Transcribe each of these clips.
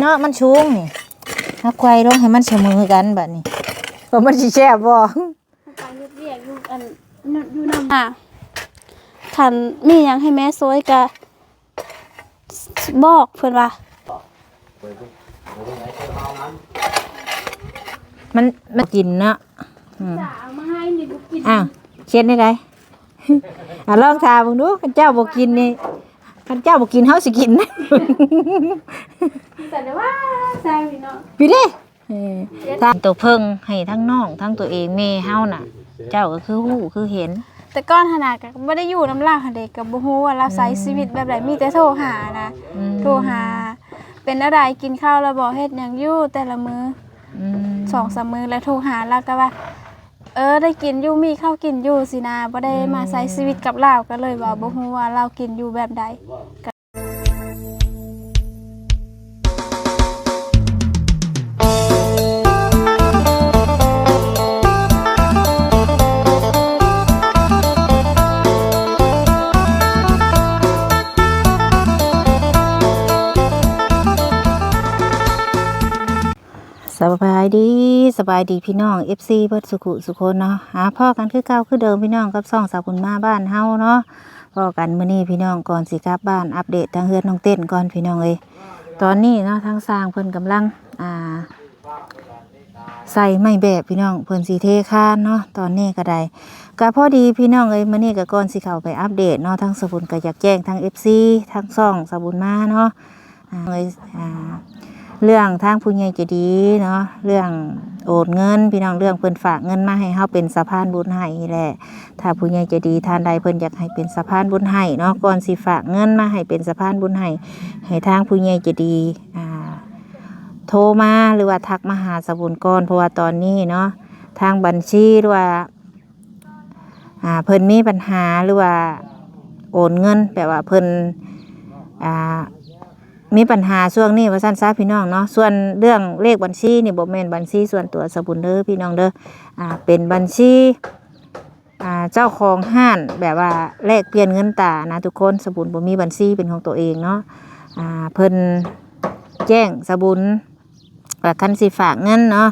ເນາະ ມັນສູງນີ້ ເຮົາໄຂວ່ລົງໃຫ້ມັນສະເໝີກັນບາດນີ້ ວ່າມັນຊິແຊບບໍ່? ໄປເຮັດວຽກຢູ່ອັນນັ້ນ ຢູ່ນຳ ອ່າ ຄັນມີຫຍັງໃຫ້ແມ່ຊ່ວຍກະບອກເພິ່ນວ່າ ມັນ ມັນກິນເນາະ ອືມ ເອົາມາໃຫ້ນີ້ບໍ່ກິນ ອ້າວ ເຮັດແນວໃດ? ອ່າ ລອງຖ້າເບິ່ງດູ ຄັນເຈົ້າບໍ່ກິນນີ້ ຄັນເຈົ້າບໍ່ກິນ ເຮົາຊິກິນ ມີແຕ່ວ່າໃສ່ເນາະ ປີເດ້ ເອີ ເຮັດ ຖ້າໂຕເພິ່ງໃຫ້ທັງນ້ອງ ທັງຕົວເອງ ແມ່ເຮົານະ ເຈົ້າກໍຄືຮູ້ຄືເຫັນ ແຕ່ກ່ອນຫັ້ນນະ ກໍບໍ່ໄດ້ຢູ່ນຳລາວຫັ້ນເດ້ ກໍບໍ່ຮູ້ວ່າລາວໃຊ້ ອືມ ຊີວິດແບບໃດ ມີແຕ່ໂທຫານະ ອືມ ໂທຫາ ເປັນແນວໃດ ກິນເຂົ້າແລ້ວບໍ່ ເຮັດຫຍັງຢູ່ແຕ່ລະມື້ ອືມ ສອງສາມມື້ ແລ້ວໂທຫາ ລາວກໍວ່າ ເອີ ໄດ້ກິນຢູ່ ມີເຂົ້າກິນຢູ່ຊີ້ນະ ບໍ່ໄດ້ ອືມ ມາໃຊ້ຊີວິດກັບລາວ ກໍເລີຍວ່າ ອືມ ບໍ່ຮູ້ວ່າລາວກິນຢູ່ແບບໃດ. ສະບາຍດີ ສະບາຍດີພີ່ນ້ອງ ເອັຟຊີ ເບິດສູ່ຄູ່ສູ່ຄົນເນາະ ອ່າ ພໍ້ກັນຄືເກົ່າຄືເດີມພີ່ນ້ອງ ກັບຊ່ອງສາວບຸນມາບ້ານເຮົາເນາະ. ພໍ້ກັນມື້ນີ້ພີ່ນ້ອງ ກ່ອນຊິກັບບ້ານ ອັບເດດທາງເຮືອນນ້ອງເຕັ້ນກ່ອນພີ່ນ້ອງເອີຍ. ຕອນນີ້ເນາະ ທາງຊ່າງເພິ່ນກຳລັງ ອ່າ ໃສ່ໄມ້ແບບພີ່ນ້ອງ ເພິ່ນຊິເທຄານເນາະ ຕອນນີ້ກໍໄດ້. ກໍພໍດີພີ່ນ້ອງເອີຍ ມື້ນີ້ກໍກ່ອນຊິເຂົ້າໄປອັບເດດເນາະ ທາງສາວບຸນກໍຢາກແຈ້ງທາງ ເອັຟຊີ ທາງຊ່ອງສາວບຸນມາເນາະ ອ່າ ເລື່ອງທາງຜູ້ໃຫຍ່ໃຈດີເນາະ ເລື່ອງໂອນເງິນພີ່ນ້ອງ ເລື່ອງເພິ່ນຝາກເງິນມາໃຫ້ເຮົາເປັນສະພານບຸນໃຫ້ນີ້ແຫຼະ. ຖ້າຜູ້ໃຫຍ່ໃຈດີທ່ານໃດເພິ່ນຢາກໃຫ້ເປັນສະພານບຸນໃຫ້ເນາະ ກ່ອນຊິຝາກເງິນມາໃຫ້ເປັນສະພານບຸນໃຫ້ ໃຫ້ທາງຜູ້ໃຫຍ່ໃຈດີ ອ່າ ໂທມາ ຫຼືວ່າທັກມາຫາສາວບຸນກ່ອນ ເພາະວ່າຕອນນີ້ເນາະ ທາງບັນຊີ ຫຼືວ່າ ອ່າ ເພິ່ນມີບັນຫາ ຫຼືວ່າໂອນເງິນ ແບບວ່າເພິ່ນ ອ່າ ມີບັນຫາຊ່ວງນີ້ວ່າຊັ້ນຊະພີ່ນ້ອງເນາະ. ສ່ວນເລື່ອງເລກບັນຊີນີ້ ບໍ່ແມ່ນບັນຊີສ່ວນຕົວສາວບຸນເດີພີ່ນ້ອງເດີ ອ່າ ເປັນບັນຊີ ອ່າ ເຈົ້າຂອງຮ້ານ ແບບວ່າແລກປ່ຽນເງິນຕານະທຸກຄົນ. ສາວບຸນບໍ່ມີບັນຊີເປັນຂອງຕົວເອງເນາະ ອ່າ ເພິ່ນແຈ້ງສາວບຸນ ວ່າຄັນຊິຝາກເງິນເນາະ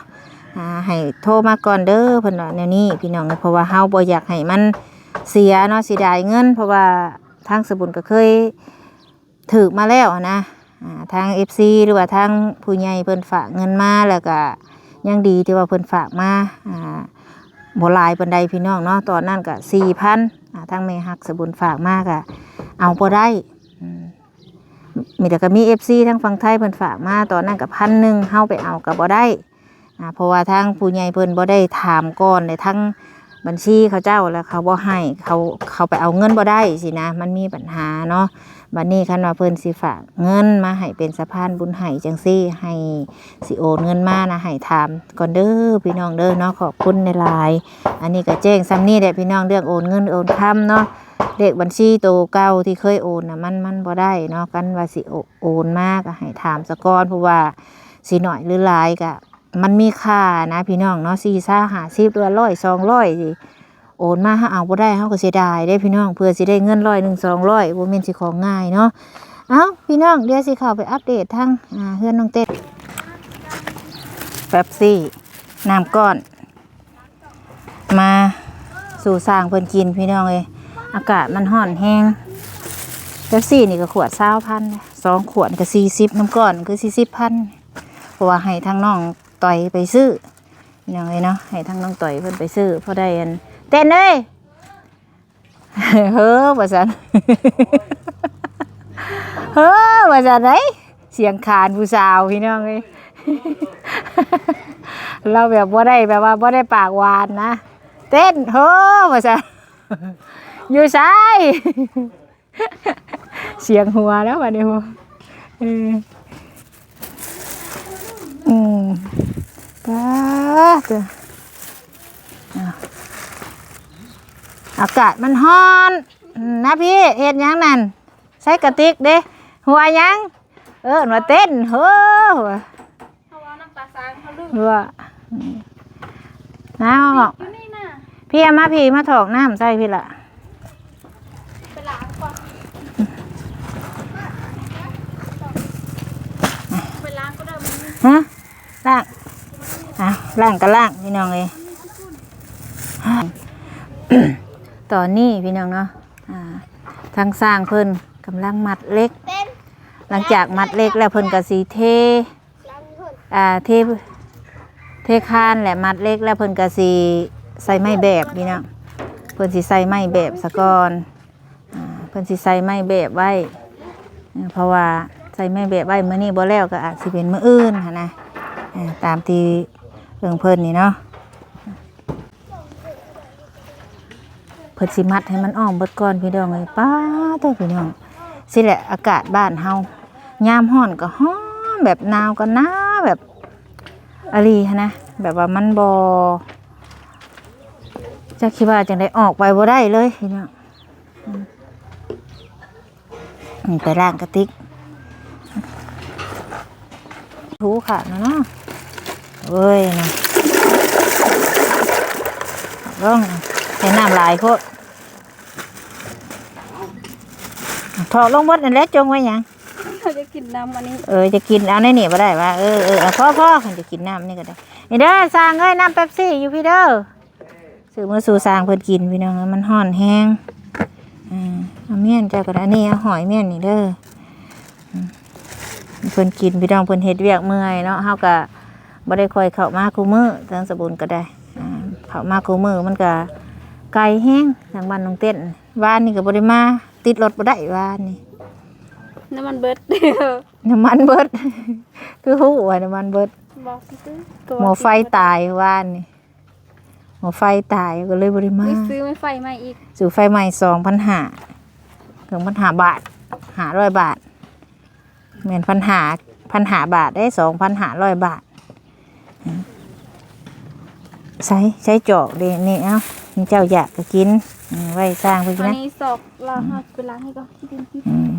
ອ່າ ໃຫ້ໂທມາກ່ອນເດີ ເພິ່ນວ່າແນວນີ້ພີ່ນ້ອງເອີຍ. ເພາະວ່າເຮົາບໍ່ຢາກໃຫ້ມັນເສຍເນາະ ເສຍດາຍເງິນ ເພາະວ່າທາງສາວບຸນກໍເຄີຍຖືກມາແລ້ວນະ ອ່າ ທາງ ເອັຟຊີ ຫຼືວ່າທາງຜູ້ໃຫຍ່ເພິ່ນຝາກເງິນມາ ແລ້ວກໍຍັງດີທີ່ວ່າເພິ່ນຝາກມາ ອ່າ ບໍ່ຫຼາຍປານໃດພີ່ນ້ອງເນາະ. ຕອນນັ້ນກໍສີ່ພັນ ອ່າ ທາງແມ່ຮັກສາວບຸນຝາກມາກໍເອົາບໍ່ໄດ້ ອືມ ມີແຕ່ກໍມີ ເອັຟຊີ ທາງຝັ່ງໄທເພິ່ນຝາກມາ ຕອນນັ້ນກໍພັນໜຶ່ງ ເຮົາໄປເອົາກໍບໍ່ໄດ້ ອ່າ ເພາະວ່າທາງຜູ້ໃຫຍ່ເພິ່ນບໍ່ໄດ້ຖາມກ່ອນ ແລະ ທາງບັນຊີເຂົາເຈົ້າ ແລ້ວເຂົາບໍ່ໃຫ້ ເຂົາ ເຂົາໄປເອົາເງິນບໍ່ໄດ້ຊີ້ນະ ມັນມີບັນຫາເນາະ. ບັດນີ້ຄັນວ່າເພິ່ນຊິຝາກເງິນມາໃຫ້ເປັນສະພານບຸນໃຫ້ຈັ່ງຊີ້ ໃຫ້ ຊິໂອນເງິນມານະ ໃຫ້ຖາມກ່ອນເດີພີ່ນ້ອງເດີເນາະ. ຂອບຄຸນຫຼາຍໆ ອັນນີ້ກໍແຈ້ງສ່ຳນີ້ແຫຼະພີ່ນ້ອງ ເລື່ອງໂອນເງິນໂອນຄຳເນາະ. ເລກບັນຊີໂຕເກົ່າທີ່ເຄີຍໂອນນະ ມັນ ມັນບໍ່ໄດ້ເນາະ ຄັນວ່າຊິໂອ ໂອນມາກໍໃຫ້ຖາມສາກ່ອນ ເພາະວ່າຊິໜ້ອຍຫຼືຫຼາຍກໍມັນມີຄ່ານະພີ່ນ້ອງເນາະ ສີ່ສິບ ຫ້າສິບ ຫຼືວ່າຮ້ອຍ ສອງຮ້ອຍ ຊິໂອນມາ ເຮົາເອົາບໍ່ໄດ້ ເຮົາກໍເສຍດາຍເດ້ພີ່ນ້ອງ ເພື່ອຊິໄດ້ເງິນຮ້ອຍໜຶ່ງ ສອງຮ້ອຍ ບໍ່ແມ່ນຊິຂອງງ່າຍເນາະ. ເອົ້າ ພີ່ນ້ອງ ດຽວຊິເຂົ້າໄປອັບເດດທາງ ອ່າ ເຮືອນນ້ອງເຕັ້ນ ເປັບຊີ ນ້ຳກ້ອນ ມາສູ່ຊ່າງເພິ່ນກິນພີ່ນ້ອງເອີຍ. ອາກາດມັນຮ້ອນແຮງ ເປັບຊີນີ້ກໍຂວດຊາວພັນ ສອງຂວດກໍສີ່ສິບ ນ້ຳກ້ອນຄືສີ່ສິບພັນ ເພາະວ່າໃຫ້ທາງນ້ອງຕ່ອຍໄປຊື້ພີ່ນ້ອງເອີຍເນາະ ໃຫ້ທາງນ້ອງຕ່ອຍເພິ່ນໄປຊື້ ພໍໄດ້ອັນ ເຕັ້ນເອີຍ ເຮີວ່າຊັ້ນ ເຮີວ່າຊັ້ນເດ້ ສຽງຂານຜູ້ສາວພີ່ນ້ອງເອີຍ ລາວແບບບໍ່ໄດ້ ແບບວ່າບໍ່ໄດ້ປາກຫວານນະ ເຕັ້ນ ເຮີວ່າຊັ້ນ ຢູ່ໃສ? ສຽງຫົວແລ້ວບັດນີ້ ເອີ ອືມ ປາດ ອາ ອາກາດມັນຮ້ອນນະພີ່ ເຮັດຫຍັງນັ້ນ? ໃສ່ກະຕິກເດ້ ຫົວຫຍັງ? ເອີ້ນວ່າເຕັ້ນ ເຮີ ເຮົາເວົ້ານຳຕາຊ້າງ ເຮົາລືມ ວ່າ ເອົາ ຢູ່ນີ້ນະ ພີ່ ເອົາມາ ພີ່ ມາຖອກນ້ຳໃສ່ພີ່ລະ ໄປລ້າງກ່ອນ ໄປລ້າງກ່ອ ຮະ ລ້າງ ອ້າວ ລ້າງກໍລ້າງພີ່ນ້ອງເອີຍ. ຕອນນີ້ພີ່ນ້ອງເນາະ ອ່າ ທາງຊ່າງເພິ່ນກຳລັງມັດເຫຼັກ. ຫຼັງຈາກມັດເຫຼັກແລ້ວ ເພິ່ນກໍຊິເທ ອ່າ ເທ ເທຄານ ແລະ ມັດເຫຼັກແລ້ວ ເພິ່ນກໍຊິໃສ່ໄມ້ແບບພີ່ນ້ອງ. ເພິ່ນຊິໃສ່ໄມ້ແບບສາກ່ອນ. ອ່າ ເພິ່ນຊິໃສ່ໄມ້ແບບໄວ້ ເພາະວ່າໃສ່ໄມ້ແບບໄວ້ມື້ນີ້ບໍ່ແລ້ວ ກໍອາດຊິເປັນມື້ອື່ນຫັ້ນນະ. ອ່າ ຕາມທີ່ເບິ່ງເພິ່ນນີ້ເນາະ ເພິ່ນຊິມັດໃຫ້ມັນອ້ອມເບິດກ່ອນພີ່ນ້ອງເອີຍ. ປ້າໂທ້ພີ່ນ້ອງ ຊີ້ແຫຼະ ອາກາດບ້ານເຮົາ ຍາມຮ້ອນກໍຮ້ອນ ແບບໜາວກໍໜາວ ແບບ ອີ່ຫຼີຫັ້ນນະ ແບບວ່າມັນບໍ່ ຈັກຊິວ່າຈັ່ງໃດ ອອກໄປບໍ່ໄດ້ເລີຍພີ່ນ້ອງ. ອືມ ໄປລ້າງກະຕິກ ຖູຂາດແລ້ວເນາະ. ໂອ້ຍ ເນາະ ລົງ ໃສ່ນ້ຳຫຼາຍໂພດ. ຖອກລົງໝົດນັ້ນແຫຼະ ຈົ່ງໄວ້ຫຍັງ? ເຂົາຈະກິນນ້ຳອັນນີ້ ເອີ ຈະກິນ ເອົາໃນນີ້ບໍ່ໄດ້ຫວາ? ເອີ ເອີ ເອົາ ພໍ ພໍ ຄັນຈະກິນນ້ຳນີ້ກໍໄດ້. ນີ້ເດີ ຊ່າງເອີຍ ນ້ຳເປັບຊີຢູ່ພີ້ເດີ. ຊື້ມາສູ່ຊ່າງເພິ່ນກິນພີ່ນ້ອງ ມັນຮ້ອນແຮງ. ເອົາມ້ຽນເຈົ້າກໍໄດ້ ນີ້ ເອົາຫອຍມ້ຽນນີ້ເດີ. ເພິ່ນກິນພີ່ນ້ອງ ເພິ່ນເຮັດວຽກເມື່ອຍເນາະ ເຮົາກໍບໍ່ໄດ້ຄ່ອຍເຂົ້າມາຄູ່ມື້ ທາງສະບຸນກໍໄດ້. ເຂົ້າມາຄູ່ມື້ມັນກໍໄກແຮງ ທາງບ້ານນ້ອງເຕັ້ນ. ວານນີ້ກໍບໍ່ໄດ້ມາ ຕິດລົດບໍ່ໄດ້ ວານນີ້ ນ້ຳມັນເບິດ ນ້ຳມັນເບິດ. ຄືຮູ້ວ່ານ້ຳມັນເບິດ? ບອກຊື່ໆ ໝໍ້ໄຟຕາຍວານນີ້ ໝໍ້ໄຟຕາຍກໍເລີຍບໍ່ໄດ້ມາ. ຊື້ໄຟໃໝ່ອີກ ຊື້ໄຟໃໝ່ ສອງພັນຫ້າ ສອງພັນຫ້າບາດ ຫ້າຮ້ອຍບາດ. ແມ່ນ ພັນຫ້າ ພັນຫ້າບາດເດ້ ສອງພັນຫ້າຮ້ອຍບາດ. ໃສ່ ໃສ່ຈອກເດ້ ນີ້ ເອົາ ນີ້ເຈົ້າຢາກກໍກິນ ໄວ້ຊ່າງເພິ່ນກິນນະ. ອັນນີ້ຊອກລາວ ເຮົາໄປລ້າງໃຫ້ກ່ອນ. ອືມ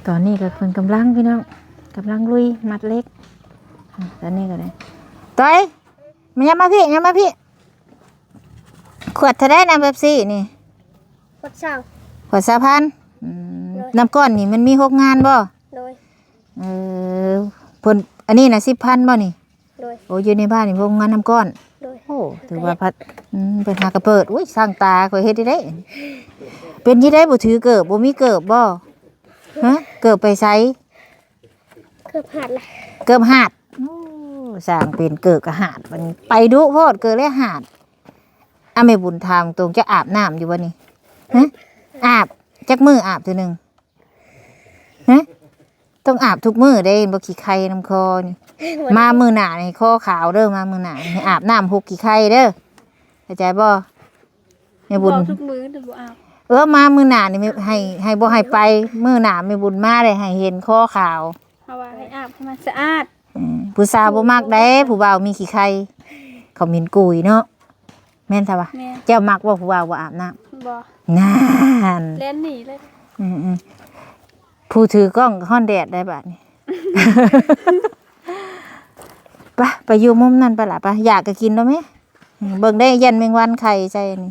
ຕອນນີ້ກໍເພິ່ນກຳລັງ ພີ່ນ້ອງ ກຳລັງລຸຍມັດເຫຼັກ. ຕອນນີ້ກໍໄດ້ ຕ້ອຍ ມາ ຍັບມາພີ້ ຍັບມາພີ້. ຂວດເທົ່າໃດນ້ຳເປັບຊີນີ້? ຂວດຊາວ ຂວດຊາວພັນ. ອືມ ໂດຍ ນ້ຳກ້ອນນີ້ມັນມີຫົກງານບໍ່? ໂດຍ ເອີ ເພິ່ນ ອັນນີ້ນະ ສິບພັນບໍ່ນີ້? ໂດຍ ໂອ້ ຢູ່ໃນບ້ານນີ້ໂຮງງານນ້ຳກ້ອນ. ໂດຍ ໂອ້ ຖືວ່າພັດ ອືມ ເພິ່ນຫາກະເປີດ. ໂອ້ຍ ຊ່າງຕາຂ້ອຍເຮັດໄດ້. ເປັນຈັ່ງໃດ ບໍ່ຖືເກີບ ບໍ່ມີເກີບບໍ່? ຮະ ເກີບໄປໃສ? ເກີບຫາດລະ ເກີບຫາດ. ໂອ້ ຊ່າງເປັນເກີບກະຫາດ ບັດນີ້ໄປດຸໂພດ ເກີບແລ້ວຫາດ. ອາ ແມ່ບຸນ ຖາມຕົງ ເຈົ້າອາບນ້ຳຢູ່ບໍ່ນີ້? ຮະ ອາບ ຈັກມື້ອາບເທື່ອໜຶ່ງ? ຮະ ຕ້ອງອາບທຸກມື້ເດ້ ບໍ່ຂີ້ໄຄນຳຄໍນີ້. ມາມື້ໜ້ານີ້ຄໍຂາວເດີ ມາມື້ໜ້ານີ້ໃຫ້ອາບນ້ຳຫົກຂີ້ໄຄເດີ ເຂົ້າໃຈບໍ່? ແມ່ບຸນ ບອກທຸກມື້ແຕ່ບໍ່ອາບ. ເອີ ມາມື້ໜ້ານີ້ໃຫ້ ໃຫ້ບໍ່ໃຫ້ໄປ ມື້ໜ້າແມ່ບຸນມາໄດ້ໃຫ້ເຫັນຄໍຂາວ. ເຮົາວ່າໃຫ້ອາບໃຫ້ມັນສະອາດ. ອືມ ຜູ້ສາວບໍ່ມັກເດ້ ຜູ້ບ່າວມີຂີ້ໄຄ ເຂົາເໝັນກຸຍເນາະ. ແມ່ນຊະວະ? ແມ່ນ. ເຈົ້າມັກບໍ່ຜູ້ບ່າວບໍ່ອາບນ້ຳ? ບໍ່. ນັ້ນ ແລ່ນໜີເລີຍ. ອືມໆ ຜູ້ຖືກ້ອງກໍຮ້ອນແດດໄດ໋ບາດນີ້. ໄປ ໄປຢູ່ມຸມນັ້ນໄປລະ ໄປ ຢາກກໍກິນໂລດແມ. ອືມ ເບິ່ງໄດ້ ຢ້ານແມງວັນໄຂ່ໃສ່ນີ້.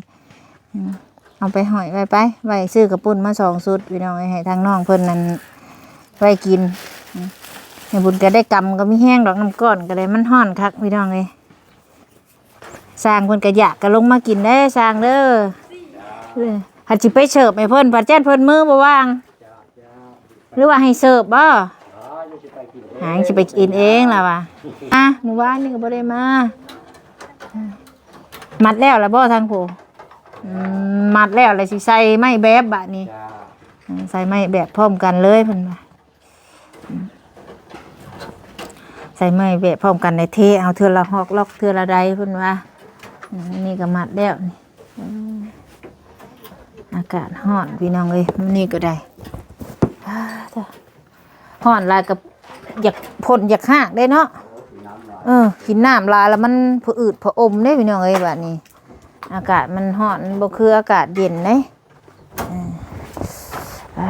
ອືມ ເອົາໄປຫ້ອຍໄວ້ໄປ ໄວ້ຊື້ກະປຸ້ນມາສອງຊຸດ ພີ່ນ້ອງເອີຍ ໃຫ້ທາງນ້ອງເພິ່ນນັ້ນໄວ້ກິນ. ອືມ ແມ່ບຸນກໍໄດ້ກຳ ກໍມີແຮງດອກ ນ້ຳກ້ອນກໍໄດ້ ມັນຮ້ອນຄັກ ພີ່ນ້ອງເອີຍ. ຊ່າງເພິ່ນກໍຢາກ ກໍລົງມາກິນເດີ ຊ່າງເດີ. ເອີ ຄັນຊິໄປເສີບໃຫ້ເພິ່ນ ພັດຢ້ານເພິ່ນມືບໍ່ວ່າງ. ຫຼືວ່າໃຫ້ເສີບບໍ່? ຫາ ຊິໄປກິນເອງລະວ່າ. ອ່ະ ມື້ວານນີ້ກໍບໍ່ໄດ້ມາ. ມັດແລ້ວລະບໍ່ທາງຜູ້? ອືມ ມັດແລ້ວລະ ຊິໃສ່ໄມ້ແບບບາດນີ້. ເອີ ໃສ່ໄມ້ແບບພ້ອມກັນເລີຍເພິ່ນວ່າ. ອືມ ໃສ່ໄມ້ແບບພ້ອມກັນ ໄດ້ເທເອົາເທື່ອລະຮອກລັອກເທື່ອລະໃດເພິ່ນວ່າ. ອືມ ນີ້ກໍມັດແລ້ວນີ້. ອືມ ອາກາດຮ້ອນພີ່ນ້ອງເອີຍ ມື້ນີ້ກໍໄດ້ ອ້າ ຮ້ອນຫຼາຍກໍຢາກພົ້ນຢາກຮາກເດ້ເນາະ. ເອີ ກິນນ້ຳຫຼາຍລະມັນຜະອືດຜະອົມເດ້ພີ່ນ້ອງເອີຍ. ບາດນີ້ອາກາດມັນຮ້ອນ ມັນບໍ່ຄືອາກາດເຢັນເດ້. ເອີ ອ່າ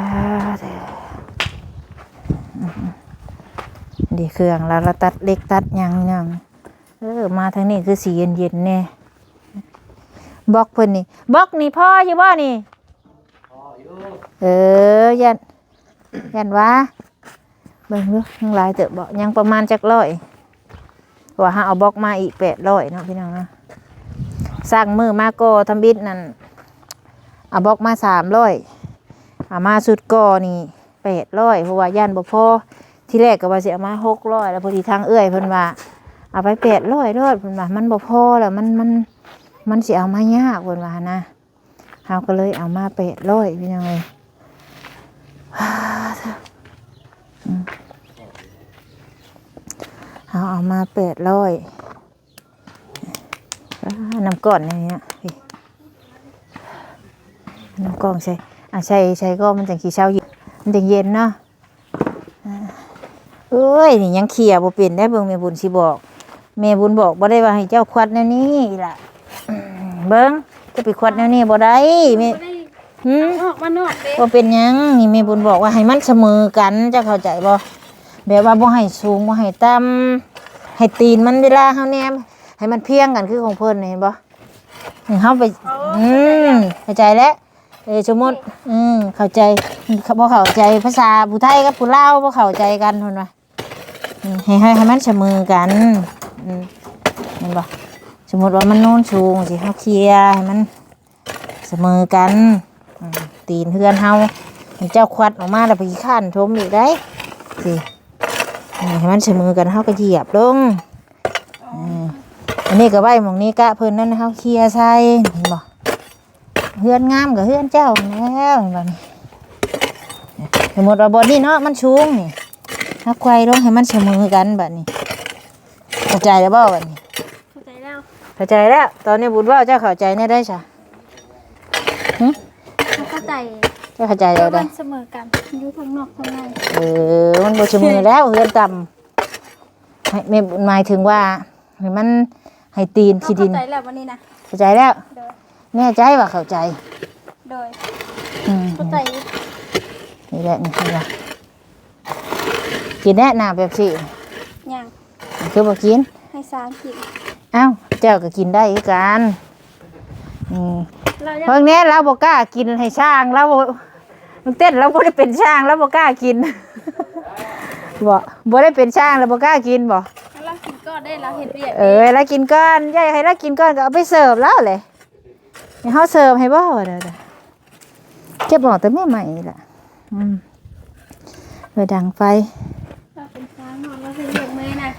ເດີ ນີ້ເຄື່ອງລາວ ລາວຕັດເຫຼັກຕັດຫຍັງພີ່ນ້ອງ. ເອີ ມາທາງນີ້ຄືຊິເຢັນໆແດ່. ບລັອກເພິ່ນນີ້ ບລັອກນີ້ພໍຢູ່ບໍ່ນີ້? ພໍຢູ່. ເອີ ຢ້ານ ຢ້ານວ່າ ເບິ່ງດູ ຍັງຫຼາຍເຕີບບໍ່? ຍັງປະມານຈັກຮ້ອຍ? ເພາະວ່າເຮົາເອົາບລັອກມາອີກແປດຮ້ອຍເນາະ ພີ່ນ້ອງເນາະ. ສ້າງມື້ມາກໍ່ທຳອິດນັ້ນ ເອົາບລັອກມາສາມຮ້ອຍ ເອົາມາຊຸດກໍ່ນີ້ແປດຮ້ອຍ ເພາະວ່າຢ້ານບໍ່ພໍ. ທີແລກກໍວ່າຊິເອົາມາຫົກຮ້ອຍ ແລ້ວພໍດີທາງເອື້ອຍເພິ່ນວ່າ ເອົາໄປແປດຮ້ອຍໂລດ ເພິ່ນວ່າ ມັນບໍ່ພໍແລ້ວ ມັນ ມັນ ມັນຊິເອົາມາຍາກ ເພິ່ນວ່ານະ. ເຮົາກໍເລີຍເອົາມາແປດຮ້ອຍ ພີ່ນ້ອງເອີຍ. ອືມ ເຮົາເອົາມາແປດຮ້ອຍ. ອ່າ ນ້ຳກ້ອນໃນນີ້ນະ ນ້ຳກ້ອນໃສ່ ອ່າ ໃສ່ ໃສ່ກໍມັນຈັ່ງຊິເຊົາເຢັນ ມັນຈັ່ງເຢັນເນາະ. ເອີຍ ນີ້ຍັງເຂ້ຍບໍ່ເປັນໄດ໋ ເບິ່ງແມ່ບຸນຊິບອກ. ແມ່ບຸນບອກບໍ່ໄດ້ວ່າໃຫ້ເຈົ້າຂວັດແນວນີ້ລະ ເບິ່ງ ຈະໄປຂວັດແນວນີ້ບໍ່ໄດ້ ແມ່ ບໍ່ໄດ້ ຫື ເອົາອອກມານອກເດ້. ບໍ່ເປັນຫຍັງ ນີ້ແມ່ບຸນບອກວ່າໃຫ້ມັນສະເໝີກັນ ເຈົ້າເຂົ້າໃຈບໍ່? ແບບວ່າບໍ່ໃຫ້ສູງ ບໍ່ໃຫ້ຕ່ຳ ໃຫ້ຕີນມັນເວລາເຮົາແນມ ໃຫ້ມັນພຽງກັນຄືຂອງເພິ່ນ ເຫັນບໍ່? ນີ້ເຮົາໄປ ເອີ ອືມ ເຂົ້າໃຈແລ້ວ. ເອີ ສົມມຸດ ອືມ ເຂົ້າໃຈ ບໍ່ເຂົ້າໃຈ ພາສາຜູ້ໄທກັບຜູ້ລາວບໍ່ເຂົ້າໃຈກັນ ເພິ່ນວ່າ ອືມ ໃຫ້ ໃຫ້ ໃຫ້ມັນສະເໝີກັນ ອືມ ເຫັນບໍ່? ສົມມຸດວ່າມັນໂນ້ນສູງຊີ້ ເຮົາເຂ້ຍໃຫ້ມັນສະເໝີກັນ ອືມ ຕີນເຮືອນເຮົາ ເຈົ້າຂວັດອອກມາແລ້ວໄປຂີ້ຄ້ານຖົມອີກໄດ໋ ຊີ້ ອືມ ໃຫ້ມັນສະເໝີກັນ ເຮົາກໍຢຽບລົງ ອືມ ອັນນີ້ກໍໄວ້ໝ່ອງນີ້ກະເພິ່ນນັ້ນ ເຮົາເຂ້ຍໃສ່ ເຫັນບໍ່? ເຮືອນງາມກໍເຮືອນເຈົ້າຫັ້ນແລ້ວ ເຫັນບໍ່ນີ້? ສົມມຸດວ່າບ່ອນນີ້ເນາະ ມັນສູງນີ້ ເຮົາໄຂວ່ລົງໃຫ້ມັນສະເໝີກັນບາດນີ້ ເຂົ້າໃຈແລ້ວບໍ່ບາດນີ້? ເຂົ້າໃຈແລ້ວ ເຂົ້າໃຈແລ້ວ. ຕອນນີ້ບຸນເວົ້າເຈົ້າເຂົ້າໃຈແນວໃດຊະ? ຫຶ? ເຂົ້າໃຈ ເຈົ້າເຂົ້າໃຈແລ້ວໃດ໋? ມັນສະເໝີກັນ ຢູ່ທາງນອກທາງໃນ ເອີ ມັນບໍ່ສະເໝີແລ້ວ ເຮືອນຕ່ຳ ໃຫ້ ແມ່ນໝາຍເຖິງວ່າ ໃຫ້ມັນ ໃຫ້ຕີນ ເຮົາ ຂີ້ດິນ ເຂົ້າໃຈແລ້ວບັດນີ້ນະ ເຂົ້າໃຈແລ້ວ ໂດຍ ແນ່ໃຈວ່າເຂົ້າໃຈ ໂດຍ ອືມ ເຂົ້າໃຈ ນີ້ແຫຼະ ນີ້ ນີ້ແຫຼະ ກິນແດ່ນ້ຳເປັບຊີ ຍັງ ຄືບໍ່ກິນ ໃຫ້ຊ້າງກິນ ອ້າວ ເຈົ້າກໍກິນໄດ້ຄືກັນ ອືມ ເບິ່ງແນ່ ລາວບໍ່ກ້າກິນໃຫ້ຊ້າງ ລາວ ນ້ອງເຕັ້ນລາວບໍ່ໄດ້ເປັນຊ້າງ ລາວບໍ່ກ້າກິນ ບໍ່ ບໍ່ໄດ້ເປັນຊ້າງແລ້ວບໍ່ກ້າກິນບໍ່? ໃຫ້ລາວກິນກ່ອນເດ້ ລາວເຮັດວຽກ ເອີ ໃຫ້ລາວກິນກ່ອນ ຢາກໃຫ້ລາວກິນກ່ອນກໍເອົາໄປເສີບລາວແຫຼະ ໃຫ້ເຮົາເສີບໃຫ້ບໍ່? ເກັບອອກແຕ່ມື້ໃໝ່ລະ ອືມ ເອີ ດັງໄຟ ລາວເປັນຊ້າງເນາະ ລາວເຮັດວຽກເມື່ອຍນະ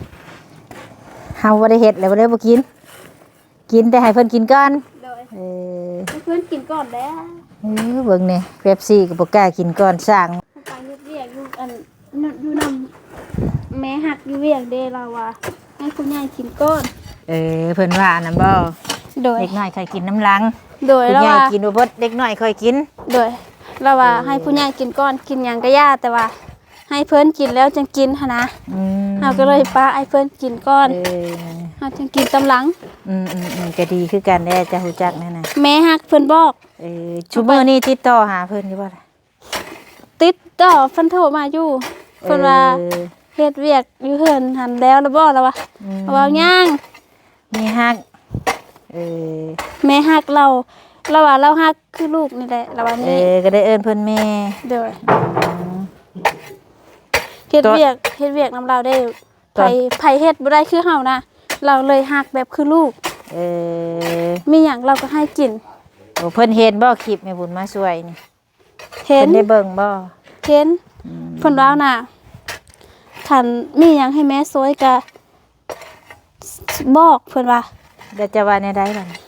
ເຮົາບໍ່ໄດ້ເຮັດແລ້ວ ບໍ່ໄດ້ບໍ່ກິນ ກິນແຕ່ໃຫ້ເພິ່ນກິນກ່ອນ ໂດຍ ເອີ ໃຫ້ເພິ່ນກິນກ່ອນແລ້ວ ເອີ ເບິ່ງແນ່ ເປັບຊີກໍບໍ່ກ້າກິນກ່ອນຊ້າງ ໄປເຮັດວຽກຢູ່ອັນ ຢູ່ນຳແມ່ຮັກຢູ່ວຽງເດ້ ລາວວ່າໃຫ້ຜູ້ໃຫຍ່ກິນກ່ອນ ເອີ ເພິ່ນວ່າອັນນັ້ນບໍ່? ໂດຍ ເດັກນ້ອຍຄ່ອຍກິນນຳຫຼັງ ໂດຍ ຜູ້ໃຫຍ່ກິນບໍ່ເບິດ ເດັກນ້ອຍຄ່ອຍກິນ ໂດຍ ລາວວ່າ ອືມ ໃຫ້ຜູ້ໃຫຍ່ກິນກ່ອນ ກິນຫຍັງກໍຢ່າ ແຕ່ວ່າ ໃຫ້ເພິ່ນກິນແລ້ວຈັ່ງກິນຫັ້ນນະ ອືມ ເຮົາກໍເລີຍປະໃຫ້ເພິ່ນກິນກ່ອນ ເອີ ເຮົາຈຶ່ງກິນຕາມຫຼັງ ອືມໆໆ ກໍດີຄືກັນແດ່ ເຈົ້າຮູ້ຈັກແນວນັ້ນ ແມ່ຮັກເພິ່ນບອກ ເອີ ຊຸມື້ນີ້ຕິດຕໍ່ຫາເພິ່ນຢູ່ບໍ່ລະ? ຕິດຕໍ່ ເພິ່ນໂທມາຢູ່ ເອີ ເພິ່ນວ່າເຮັດວຽກຢູ່ເຮືອນຫັ້ນແລ້ວລະບໍ່ ລະວ່າ ອືມ ເວົ້າຫຍັງ ແມ່ຮັກ ເອີ ແມ່ຮັກລາວ ລາວວ່າລາວຮັກຄືລູກນີ້ແຫຼະ ລາວວ່ານີ້ ເອີ ກໍໄດ້ເອີ້ນເພິ່ນແມ່ ໂດຍ ອືມ ເຮັດວຽກ ເຮັດວຽກນຳລາວໄດ້ ຕອນ ໃຜ ໃຜເຮັດບໍ່ໄດ້ຄືເຮົານະ ລາວເລີຍຮັກແບບຄືລູກ ເອີ ມີຫຍັງລາວກໍໃຫ້ກິນ ໂອ້ ເພິ່ນເຫັນບໍ່ຄລິບແມ່ບຸນມາຊ່ວຍນີ້? ເຫັນ ເພິ່ນໄດ້ເບິ່ງບໍ່? ເຫັນ ອືມ ເພິ່ນເວົ້ານະ ຄັນມີຫຍັງໃຫ້ແມ່ຊ່ວຍກະບອກ ເພິ່ນວ່າ ແລ້ວເຈົ້າວ່າແນວໃດບາດນີ້?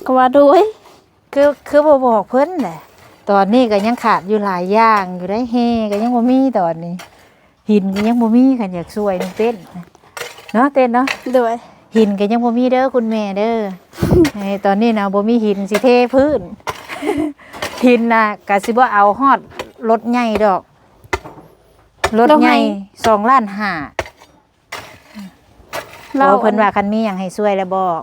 ກໍວ່າໂດຍ ຄື ຄືບໍ່ບອກເພິ່ນແຫຼະ ຕອນນີ້ກໍຍັງຂາດຢູ່ຫຼາຍຢ່າງຢູ່ເດ້ ແຮ່ກໍຍັງບໍ່ມີຕອນນີ້ ຫີນກໍຍັງບໍ່ມີ ຄັນຢາກຊ່ວຍນ້ອງເຕັ້ນເນາະ ເຕັ້ນເນາະ ໂດຍ ຫີນກໍຍັງບໍ່ມີເດີຄຸນແມ່ເດີ ເອີ ຕອນນີ້ນະບໍ່ມີຫີນຊິເທພື້ນ ຫີນນະກະຊິບໍ່ເອົາຮອດລົດໃຫຍ່ດອກ ລົດໃຫຍ່ ລົດໃຫຍ່ສອງລ້ານຫ້າ ລາວ ໂອ້ ເພິ່ນວ່າຄັນມີຫຍັງໃຫ້ຊ່ວຍແລ້ວບອກ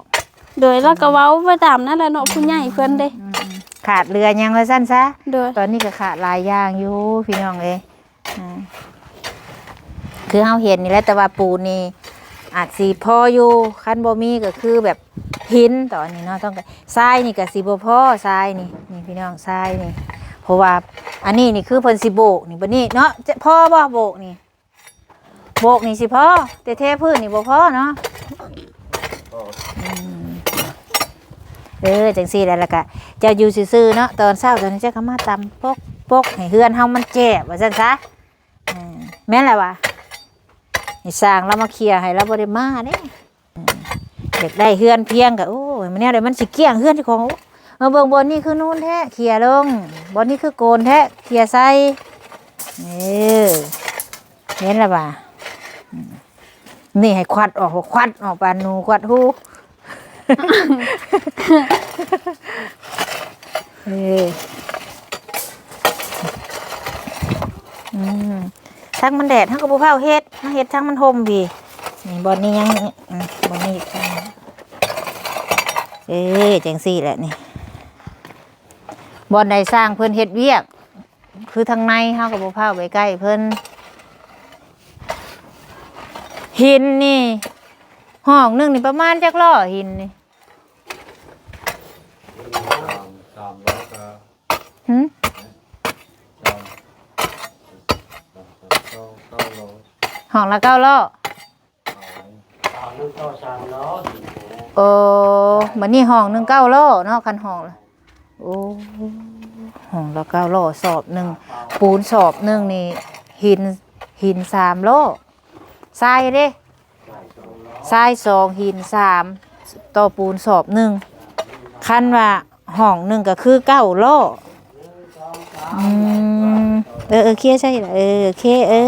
ໂດຍ ລາວກໍເວົ້າໄປຕາມນັ້ນແຫຼະເນາະ ຜູ້ໃຫຍ່ເພິ່ນເດ້ ອືມໆ ຂາດເຫຼືອຫຍັງວ່າຊັ້ນຊະ ໂດຍ ຕອນນີ້ກໍຂາດຫຼາຍຢ່າງຢູ່ພີ່ນ້ອງເອີຍ ອ່າ ຄືເຮົາເຫັນນີ້ແຫຼະ ແຕ່ວ່າປູນນີ້ອາດຊິພໍຢູ່ ຄັນບໍ່ມີກໍຄືແບບຫີນຕອນນີ້ເນາະ ຕ້ອງ ຊາຍນີ້ກໍຊິບໍ່ພໍ ຊາຍນີ້ ນີ້ພີ່ນ້ອງ ຊາຍນີ້ ເພາະວ່າອັນນີ້ນີ້ຄືເພິ່ນຊິໂບກນີ້ ບັດນີ້ເນາະ ຈະພໍບໍ່ໂບກນີ້? ໂບກນີ້ຊິພໍ ແຕ່ເທພື້ນນີ້ບໍ່ພໍເນາະ. ອືມ ເອີ ຈັ່ງຊີ້ແຫຼະ ແລ້ວກະເຈົ້າຢູ່ຊື່ໆເນາະ ຕອນເຊົ້າຕອນນີ້ເຈົ້າກໍມາຕຳປົກໆ ໃຫ້ເຮືອນເຮົາມັນແຈບວ່າຊັ້ນຊະ. ເອີ ແມ່ນແຫຼະວ່າ ໃຫ້ຊ່າງລາວມາເຄຍໃຫ້ ລາວບໍ່ໄດ້ມາເດ້. ເອີ ຢາກໄດ້ເຮືອນພຽງກໍ ໂອ້ຍ ມັນແນວໃດມັນຊິກ້ຽງເຮືອນເຈົ້າຂອງ. ໂອ້ ມາເບິ່ງບ່ອນນີ້ຄືນູນແທ້ ເຄຍລົງ, ບ່ອນນີ້ຄືໂກນແທ້ ເຄຍໃສ່. ເອີ ແມ່ນລະວ່າ ອືມ ນີ້ໃຫ້ຄວັດອອກ ຄວັດອອກປານໜູຄວັດຮູ. ເອີ ອືມ ທັງມັນແດດ ເຮົາກໍບໍ່ຟ້າວເຮັດ ມາເຮັດທັງມັນຮົ່ມພີ້. ນີ້ບ່ອນນີ້ຍັງ ອືມ ບ່ອນນີ້ອີກ. ເອີ ຈັ່ງຊີ້ແຫຼະນີ້ ບ່ອນໃດຊ່າງເພິ່ນເຮັດວຽກ ຄືທາງໃນເຮົາກໍບໍ່ພາໄປໃກ້ເພິ່ນ. ຫີນນີ້ ຫ້ອງໜຶ່ງນີ້ປະມານຈັກລໍ້ຫີນນີ້? ສາມ ສາມຮ້ອຍກະ ຫື? ສາມ ເກົ້າ ເກົ້າ ເກົ້າ ຫ້ອງລະເກົ້າລໍ້. ໂອ້ ບັດນີ້ຫ້ອງໜຶ່ງເກົ້າລໍ້ເນາະ ຄັນຫ້ອງລະ ໂອ້ ຫ້ອງລະເກົ້າລໍ້ ສອບໜຶ່ງ ປູນສອບໜຶ່ງນີ້ ຫີນ ຫີນສາມລໍ້ ຊາຍເດ້ ຊາຍສອງ ຫີນສາມ ຕໍ່ປູນສອບໜຶ່ງ ຄັນວ່າ ຫ້ອງໜຶ່ງກໍຄືເກົ້າລໍ້. ອືມ ເອີ ເອີ ເຄຍໃສ່ລະ ເອີ ເຄຍ ເອີ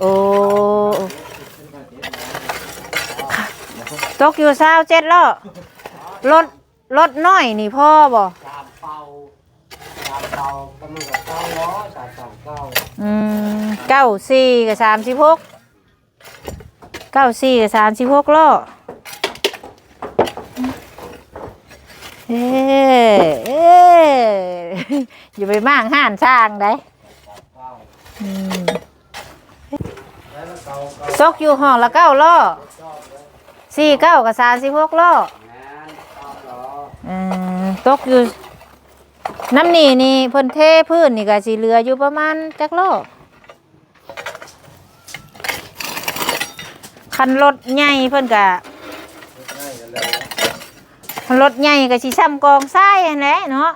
ໂອ້ ຕົກຢູ່ຊາວເຈັດລໍ້. ລົດ ລົດນ້ອຍນີ້ພໍບໍ່? ສາມເປົາ ສາມເປົາກໍມັນກໍເກົ້າລໍ້ ສາມສາມເກົ້າ ອືມ ເກົ້າສີ່ກໍສາມສິບຫົກ ເກົ້າສີ່ກໍສາມສິບຫົກລໍ້. ເອີ ເອີ ຢ່າໄປມ້າງຮ້ານຊ່າງໃດ. ອືມ ຕົກຢູ່ຫ້ອງລະເກົ້າລໍ້ ສີ່ເກົ້າກໍສາມສິບຫົກລໍ້. ອືມ ຕົກຢູ່ ນຳນີ້ນີ້ ເພິ່ນເທພື້ນນີ້ກໍຊິເຫຼືອຢູ່ປະມານຈັກລໍ້? ຄັນລົດໃຫຍ່ເພິ່ນກະ ຄັນລົດໃຫຍ່ກະຊິຊ່ຳກອງຊາຍຫັ້ນແຫຼະເນາະ.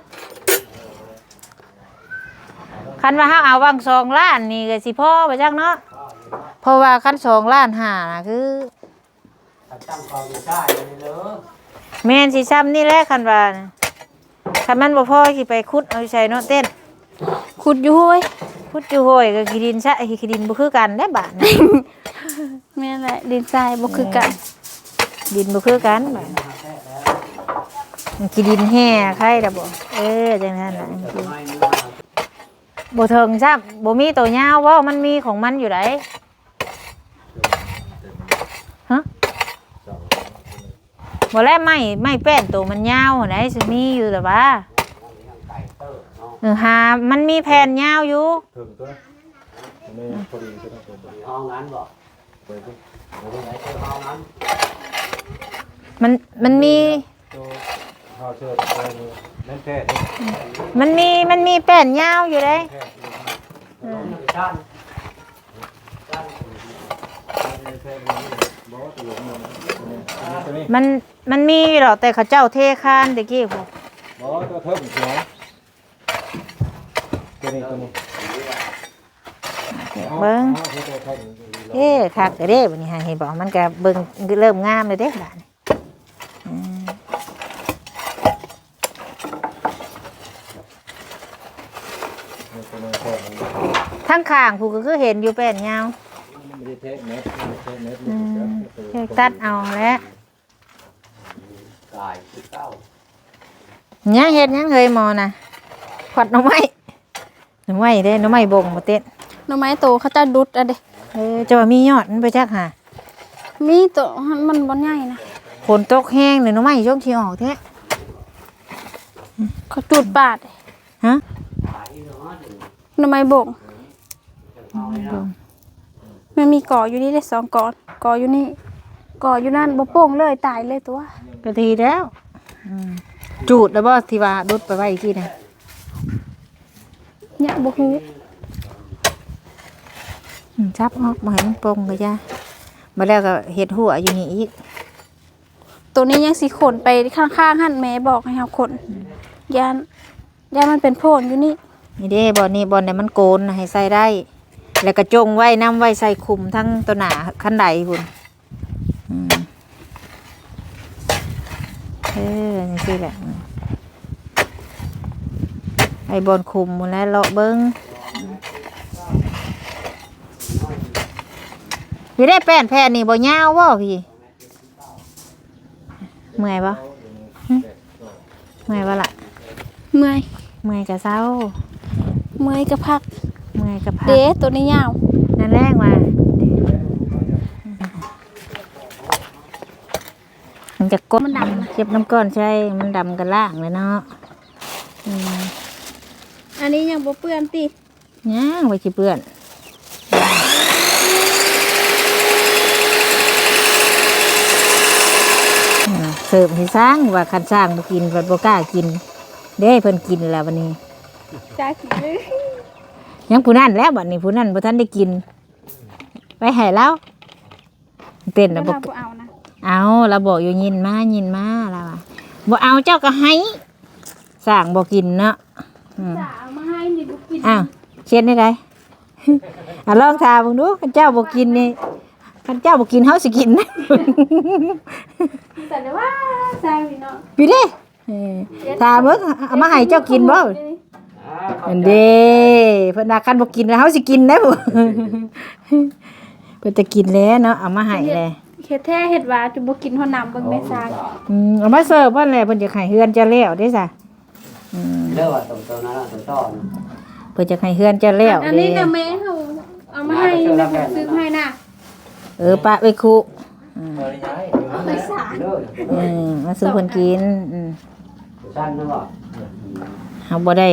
ຄັນວ່າເຮົາເອົາຫວ່າງສອງລ້ານນີ້ກະຊິພໍບໍ່ຈັກເນາະ ເພາະວ່າຄັນສອງລ້ານຫ້ານະຄື ຄັນຕັ້ງກອງຊາຍນີ້ເດີ ແມ່ນຊິຊ່ຳນີ້ແຫຼະ ຄັນວ່ານະ ຄັນມັນບໍ່ພໍຊິໄປຂຸດເອົາຢູ່ໃສເນາະເຕັ້ນ? ຂຸດຢູ່ຫ້ວຍ ຂຸດຢູ່ຫ້ວຍກໍຂີ້ດິນຊະ ຂີ້ດິນບໍ່ຄືກັນເດ້ບາດນີ້. ແມ່ນແຫຼະ ດິນຊາຍບໍ່ຄືກັນ ເອີ ດິນບໍ່ຄືກັນບາດນີ້ ມັນຂີ້ດິນແຮ່ໄຄລະບໍ່? ເອີ ຈັ່ງນັ້ນລະ ບໍ່ເຖິງຊ້ຳ ບໍ່ມີໂຕຍາວເວົ້າ ມັນມີຂອງມັນຢູ່ໃດ. ຮະ? ບໍ່ແລ້ວ ໄມ້ ໄມ້ແປ້ນໂຕມັນຍາວຫັ້ນໃດ໋ ຊິມີຢູ່ແລ້ວຫວາ? ເອີ ຫາ ມັນມີແຜ່ນຍາວຢູ່. ເຖິງຕົວ ນີ້ພໍດີຕົວນັ້ນຕົວ ຫ້ອງນັ້ນບໍ່? ໄປພຸ້ນ ໄປເບິ່ງ ໄປເບິ່ງຫ້ອງນັ້ນ ມັນ ມັນມີ ໂຕເຮົາເຊີດໄປນີ້ ແມ່ນແທ້ເດ້ ມັນມີ ມັນມີແປ້ນຍາວຢູ່ເດ້. ແມ່ນແທ້ ອືມ ມັນ ມັນມີຢູ່ດອກ ແຕ່ເຂົາເຈົ້າເທຄານແຕ່ກີ້ພຸ້ນ ບໍ່ ຕົວເທິງຫົວ ຕົວນີ້ ຕົວນີ້ ເບິ່ງ ເອີ ຄັກແທ້ເດ້ ບັດນີ້ຫັ້ນ ເຫັນບໍ່ ມັນກະເບິ່ງເລີ່ມງາມແລ້ວເດ້ບາດນີ້. ອືມ ທາງຂ້າງພຸ້ນກໍຄືເຫັນຢູ່ແປ້ນຍາວ ອືມ ແຍກຕັດເອົາແຫຼະ. ກາຍຄືເກົ່າ ຍັງເຮັດຫຍັງເຮີ້ຍໝໍນະ? ຂວັດໜໍ່ໄມ້ ໜໍ່ໄມ້ເດ້ ໜໍ່ໄມ້ບົງບໍ່ເຕັ້ນ? ໜໍ່ໄມ້ໂຕເຂົາເຈົ້າດຸດອະເດ້. ເອີ ເຈົ້າວ່າມີຍອດມັນໄປຈັກຫາ? ມີໂຕ ມັນບໍ່ໃຫຍ່ນະ. ຝົນຕົກແຮງນີ້ ໜໍ່ໄມ້ຊ່ວງຊິອອກແທ້. ເຂົາຈູດປາດ. ຮະ? ໜໍ່ໄມ້ບົງ ໜໍ່ໄມ້ບົງ ມັນມີກໍຢູ່ນີ້ເດ້ ສອງກໍ ກໍຢູ່ນີ້ ກໍຢູ່ນັ້ນ ບໍ່ໂປ່ງເລີຍ ຕາຍເລີຍຕົວະ. ກະດີແລ້ວ ອືມ ຈູດແລ້ວບໍ່ ທີ່ວ່າດຸດໄປໄວ້ກີ້ນະ? ຍັງບໍ່ຮູ້. ອືມ ຈັບອອກ ບໍ່ໃຫ້ມັນປົ່ງກໍຢ່າ ບາດແລ້ວກໍເຮັດຮົ້ວຢູ່ນີ້ອີກ. ໂຕນີ້ຍັງຊິຂົນໄປຂ້າງໆຫັ້ນ ແມ່ບອກໃຫ້ເຮົາຂົນ ຢ້ານ ຢ້ານມັນເປັນໂພນຢູ່ນີ້. ນີ້ເດ້ ບ່ອນນີ້ ບ່ອນໃດມັນໂກນນະ ໃຫ້ໃສ່ໄດ້ ແລ້ວກໍຈົ່ງໄວ້ນຳ ໄວ້ໃສ່ຂຸມທັງຕໍ່ໜ້າຄັນໄດພຸ້ນ. ອືມ ເອີ ຈັ່ງຊີ້ແຫຼະ ອືມ ໄອ້ບ່ອນຂຸມພຸ້ນແຫຼະ ເລາະເບິ່ງ. ພີ່ເດ້ ແປ້ນແຜ່ນນີ້ບໍ່ຍາວບໍ່ພີ່? ເມື່ອຍບໍ່? ຫຶ? ເມື່ອຍບໍ່ລະ? ເມື່ອຍ ເມື່ອຍກະເຊົາ ເມື່ອຍກະພັກ ເມື່ອຍກະພັກ ເດ້ ໂຕນີ້ຍາວ ນັ້ນແຫຼະວ່າ ມັນຈະກົດ ມັນດຳນະ ເກັບນ້ຳກ້ອນໃສ່ ມັນດຳກະລ້າງແຫຼະເນາະ. ອືມ ອັນນີ້ຍັງບໍ່ເປື້ອນຕິ? ຍັງ ໄວ້ຊິເປື້ອນ ເສີມໃຫ້ຊ້າງ ວ່າຄັນຊ້າງບໍ່ກິນ ເພິ່ນບໍ່ກ້າກິນເດ້ ເພິ່ນກິນແລ້ວບັດນີ້ ກ້າກິນເລີຍ ຍັງຜູ້ນັ້ນແຫຼະບັດນີ້ ຜູ້ນັ້ນບໍ່ທັນໄດ້ກິນ ໄວ້ໃຫ້ລາວ. ເຕັ້ນນະ ແລ້ວບໍ່ ລາວບໍ່ເອົານະ ເອົາ ລາວບອກຢູ່ ຍິນມາ ຍິນມາ ລາວວ່າ ບໍ່ເອົາເຈົ້າກໍໃຫ້ ຊ້າງບໍ່ກິນເນາະ. ອືມ ເອົາມາໃຫ້ນີ້ບໍ່ກິນ ອ້າວ ເຮັດແນວໃດ? ອ່າ ລອງຖາມເບິ່ງດູ ຄັນເຈົ້າບໍ່ກິນນີ້ ຄັນເຈົ້າບໍ່ກິນ ເຮົາຊິກິນ ຊັ້ນວ່າ ຊ້າງນີ້ເນາະ ຢູ່ເດ້. ເອີ ຖາມເບິ່ງ ເອົາມາໃຫ້ເຈົ້າກິນບໍ່? ອັນເດ້ ເພິ່ນວ່າຄັນບໍ່ກິນແລ້ວເຮົາຊິກິນໄດ໋ ເພິ່ນຈະກິນແລ້ວເນາະ ເອົາມາໃຫ້ແລ້ວ ເຮັດແທ້ເຮັດວ່າ ຈົນບໍ່ກິນຮອດນ້ຳ ເບິ່ງແມ່ຊ້າງ. ອືມ ເອົາມາເສີບເພິ່ນແຫຼະ ເພິ່ນຢາກໃຫ້ເຮືອນເຈົ້າແລ້ວເດ້ຊະ. ອືມ ເລີວ່າຕົມໂຕນັ້ນຕົມຕ້ອນ ເພິ່ນຢາກໃຫ້ເຮືອນເຈົ້າແລ້ວ ອັນນີ້ນະ ເດ້ ແມ່ເຮົາເອົາມາໃຫ້ ແມ່ເຮົາຊື້ໃຫ້ນະ. ເອີ ປະໄວ້ຄຸ ອືມ ເອີ ມາສູ່ເພິ່ນກິນ ອືມ ເຮົາບໍ່ໄດ້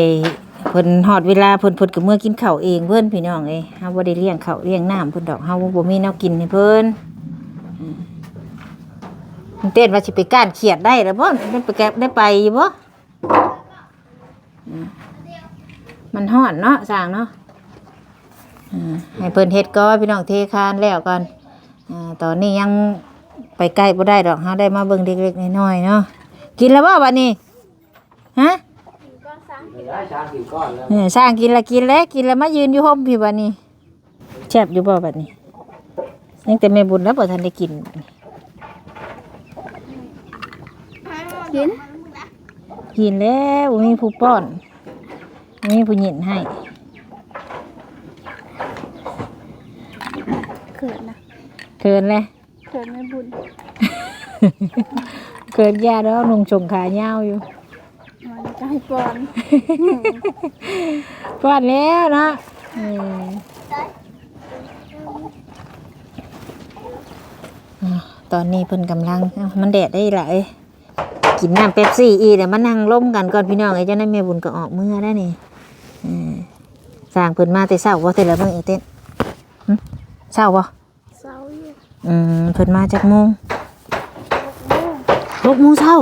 ເພິ່ນຮອດເວລາເພິ່ນ ເພິ່ນກໍເມືອກິນເຂົ້າເອງເພິ່ນ ພີ່ນ້ອງເອີຍ ເຮົາບໍ່ໄດ້ລ້ຽງເຂົ້າລ້ຽງນ້ຳເພິ່ນດອກ ເຮົາບໍ່ມີແນວກິນໃຫ້ເພິ່ນ. ອືມ ມັນເຕັ້ນວ່າຊິໄປກ້ານຂຽດໄດ້ແລ້ວບໍ່? ມັນໄປແກັບໄດ້ໄປຢູ່ບໍ່? ອືມ ມັນຮ້ອນເນາະ ຊ່າງເນາະ ອືມ ໃຫ້ເພິ່ນເຮັດກ່ອນ ພີ່ນ້ອງ ເທຄານແລ້ວກ່ອນ. ອາ ຕອນນີ້ຍັງໄປໃກ້ບໍ່ໄດ້ດອກ ເຮົາໄດ້ມາເບິ່ງເລັກໆນ້ອຍໆເນາະ. ກິນແລ້ວບໍ່ບັດນີ້? ຮະ? ເອີ ຊ່າງກິນແລ້ວ ກິນແລ້ວມາຢືນຢູ່ຮົ່ມພີ້ບັດນີ້. ແຊບຢູ່ບໍ່ບັດນີ້? ຍັງແຕ່ແມ່ບຸນແລ້ວບໍ່ທັນໄດ້ກິນ. ກິນ ກິນແລ້ວ ບໍ່ມີຜູ້ປ້ອນ ບໍ່ມີຜູ້ຫຍິນໃຫ້. ເຂີນນະ ເຂີນແຫຼະ ເຂີນແມ່ບຸນ ເຂີນຢ່າດອກ ນຸ່ງສົ້ງຂາຍາວຢູ່. ມັນກໍໃຫ້ປ້ອນ ປ້ອນແລ້ວເນາະ. ເອີ ຕອນນີ້ເພິ່ນກຳລັງ ເອົ້າ ມັນແດດໄດ໋ລະເອີຍ ກິນນ້ຳເປັບຊີອີກ ແລ້ວມານັ່ງລົມກັນກ່ອນ ພີ່ນ້ອງເອີຍ. ຈັ່ງໃດແມ່ບຸນກໍອອກເມືອແລ້ວນີ້. ເອີ ຊ່າງເພິ່ນມາແຕ່ເຊົ້າບໍ່ ແຕ່ລະມື້ ເອີ ເຕັ້ນ ຫຶ ເຊົ້າບໍ່? ເຊົ້າຢູ່. ອືມ ເພິ່ນມາຈັກໂມງ? ຫົກໂມງ ຫົກໂມງເຊົ້າ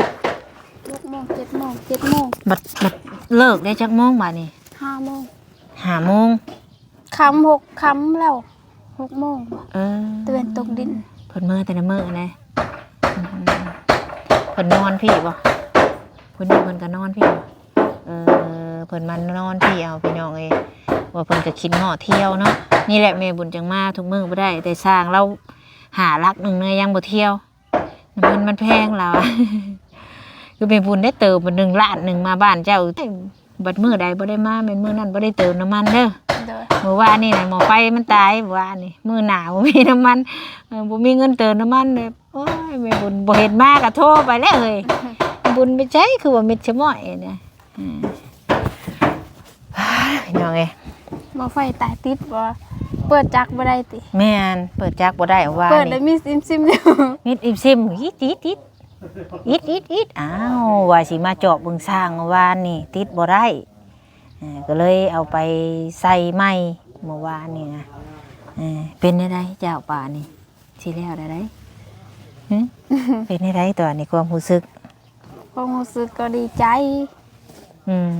ຫົກໂມງ ເຈັດໂມງ ເຈັດໂມງ. ບັດ ບັດເລີກໄດ້ຈັກໂມງບາດນີ້? ຫ້າໂມງ ຫ້າໂມງ ຄ່ຳ ຫົກ ຄ່ຳແລ້ວ ຫົກໂມງ. ເອີ ຕາເວັນຕົກດິນ ເພິ່ນເມືອແຕ່ລະມື້ນະ. ອືມ ເພິ່ນນອນພີ້ບໍ່? ເພິ່ນຢູ່ ເພິ່ນກໍນອນພີ້ບໍ່? ເອີ ເພິ່ນມານອນພີ້ເອົາ ພີ່ນ້ອງເອີຍ ວ່າເພິ່ນກໍຄິດຮອດທ່ຽວເນາະ. ນີ້ແຫຼະແມ່ບຸນຈັ່ງມາທຸກມື້ບໍ່ໄດ້ ແຕ່ຊ່າງລາວຫາຫຼັກໜຶ່ງເນາະ ຍັງບໍ່ທ່ຽວ ນ້ຳມັນມັນແພງລາວ. ຄືແມ່ບຸນໄດ້ເຕີມໜຶ່ງລ້ານໜຶ່ງມາບ້ານເຈົ້າ ບັດມື້ໃດບໍ່ໄດ້ມາ ແມ່ນມື້ນັ້ນບໍ່ໄດ້ເຕີມນ້ຳມັນເດີ. ໂດຍ ມື້ວານນີ້ນະ ໝໍ້ໄຟມັນຕາຍ ມື້ວານນີ້ ມື້ໜ້າບໍ່ມີນ້ຳມັນ ເອີ ບໍ່ມີເງິນເຕີມນ້ຳມັນເດີ. ໂອ້ຍ ແມ່ບຸນບໍ່ເຫັນມາກໍໂທໄປແລ້ວເຮີ້ຍ ບຸນໄປໃສ ຄືວ່າມິດຊະມ້ອຍນະ. ອືມ ພີ່ນ້ອງເອີຍ ໝໍ້ໄຟຕາຍຕິດບໍ່? ເປີດຈັກບໍ່ໄດ້ຕິ? ແມ່ນ ເປີດຈັກບໍ່ໄດ້ ວ່າ ເປີດແລ້ວມິດອີ່ມຊິມຢູ່ ມິດອີ່ມຊິມ ອີດ ອີດ ອີດ ອີດ ອີດ ອີດ. ອ້າວ ວ່າຊິມາຈອບເບິ່ງຊ່າງ ວ່ານີ້ຕິດບໍ່ໄດ້ ເອີ ກໍເລີຍເອົາໄປໃສ່ໃໝ່ມື້ວານນີ້ນະ. ເອີ ເປັນແນວໃດເຈົ້າ ປານີ້ ຊິແລ້ວແລ້ວໃດ໋ ຫຶ? ເປັນແນວໃດຕອນນີ້ ຄວາມຮູ້ສຶກ? ຄວາມຮູ້ສຶກກໍດີໃຈ. ອືມ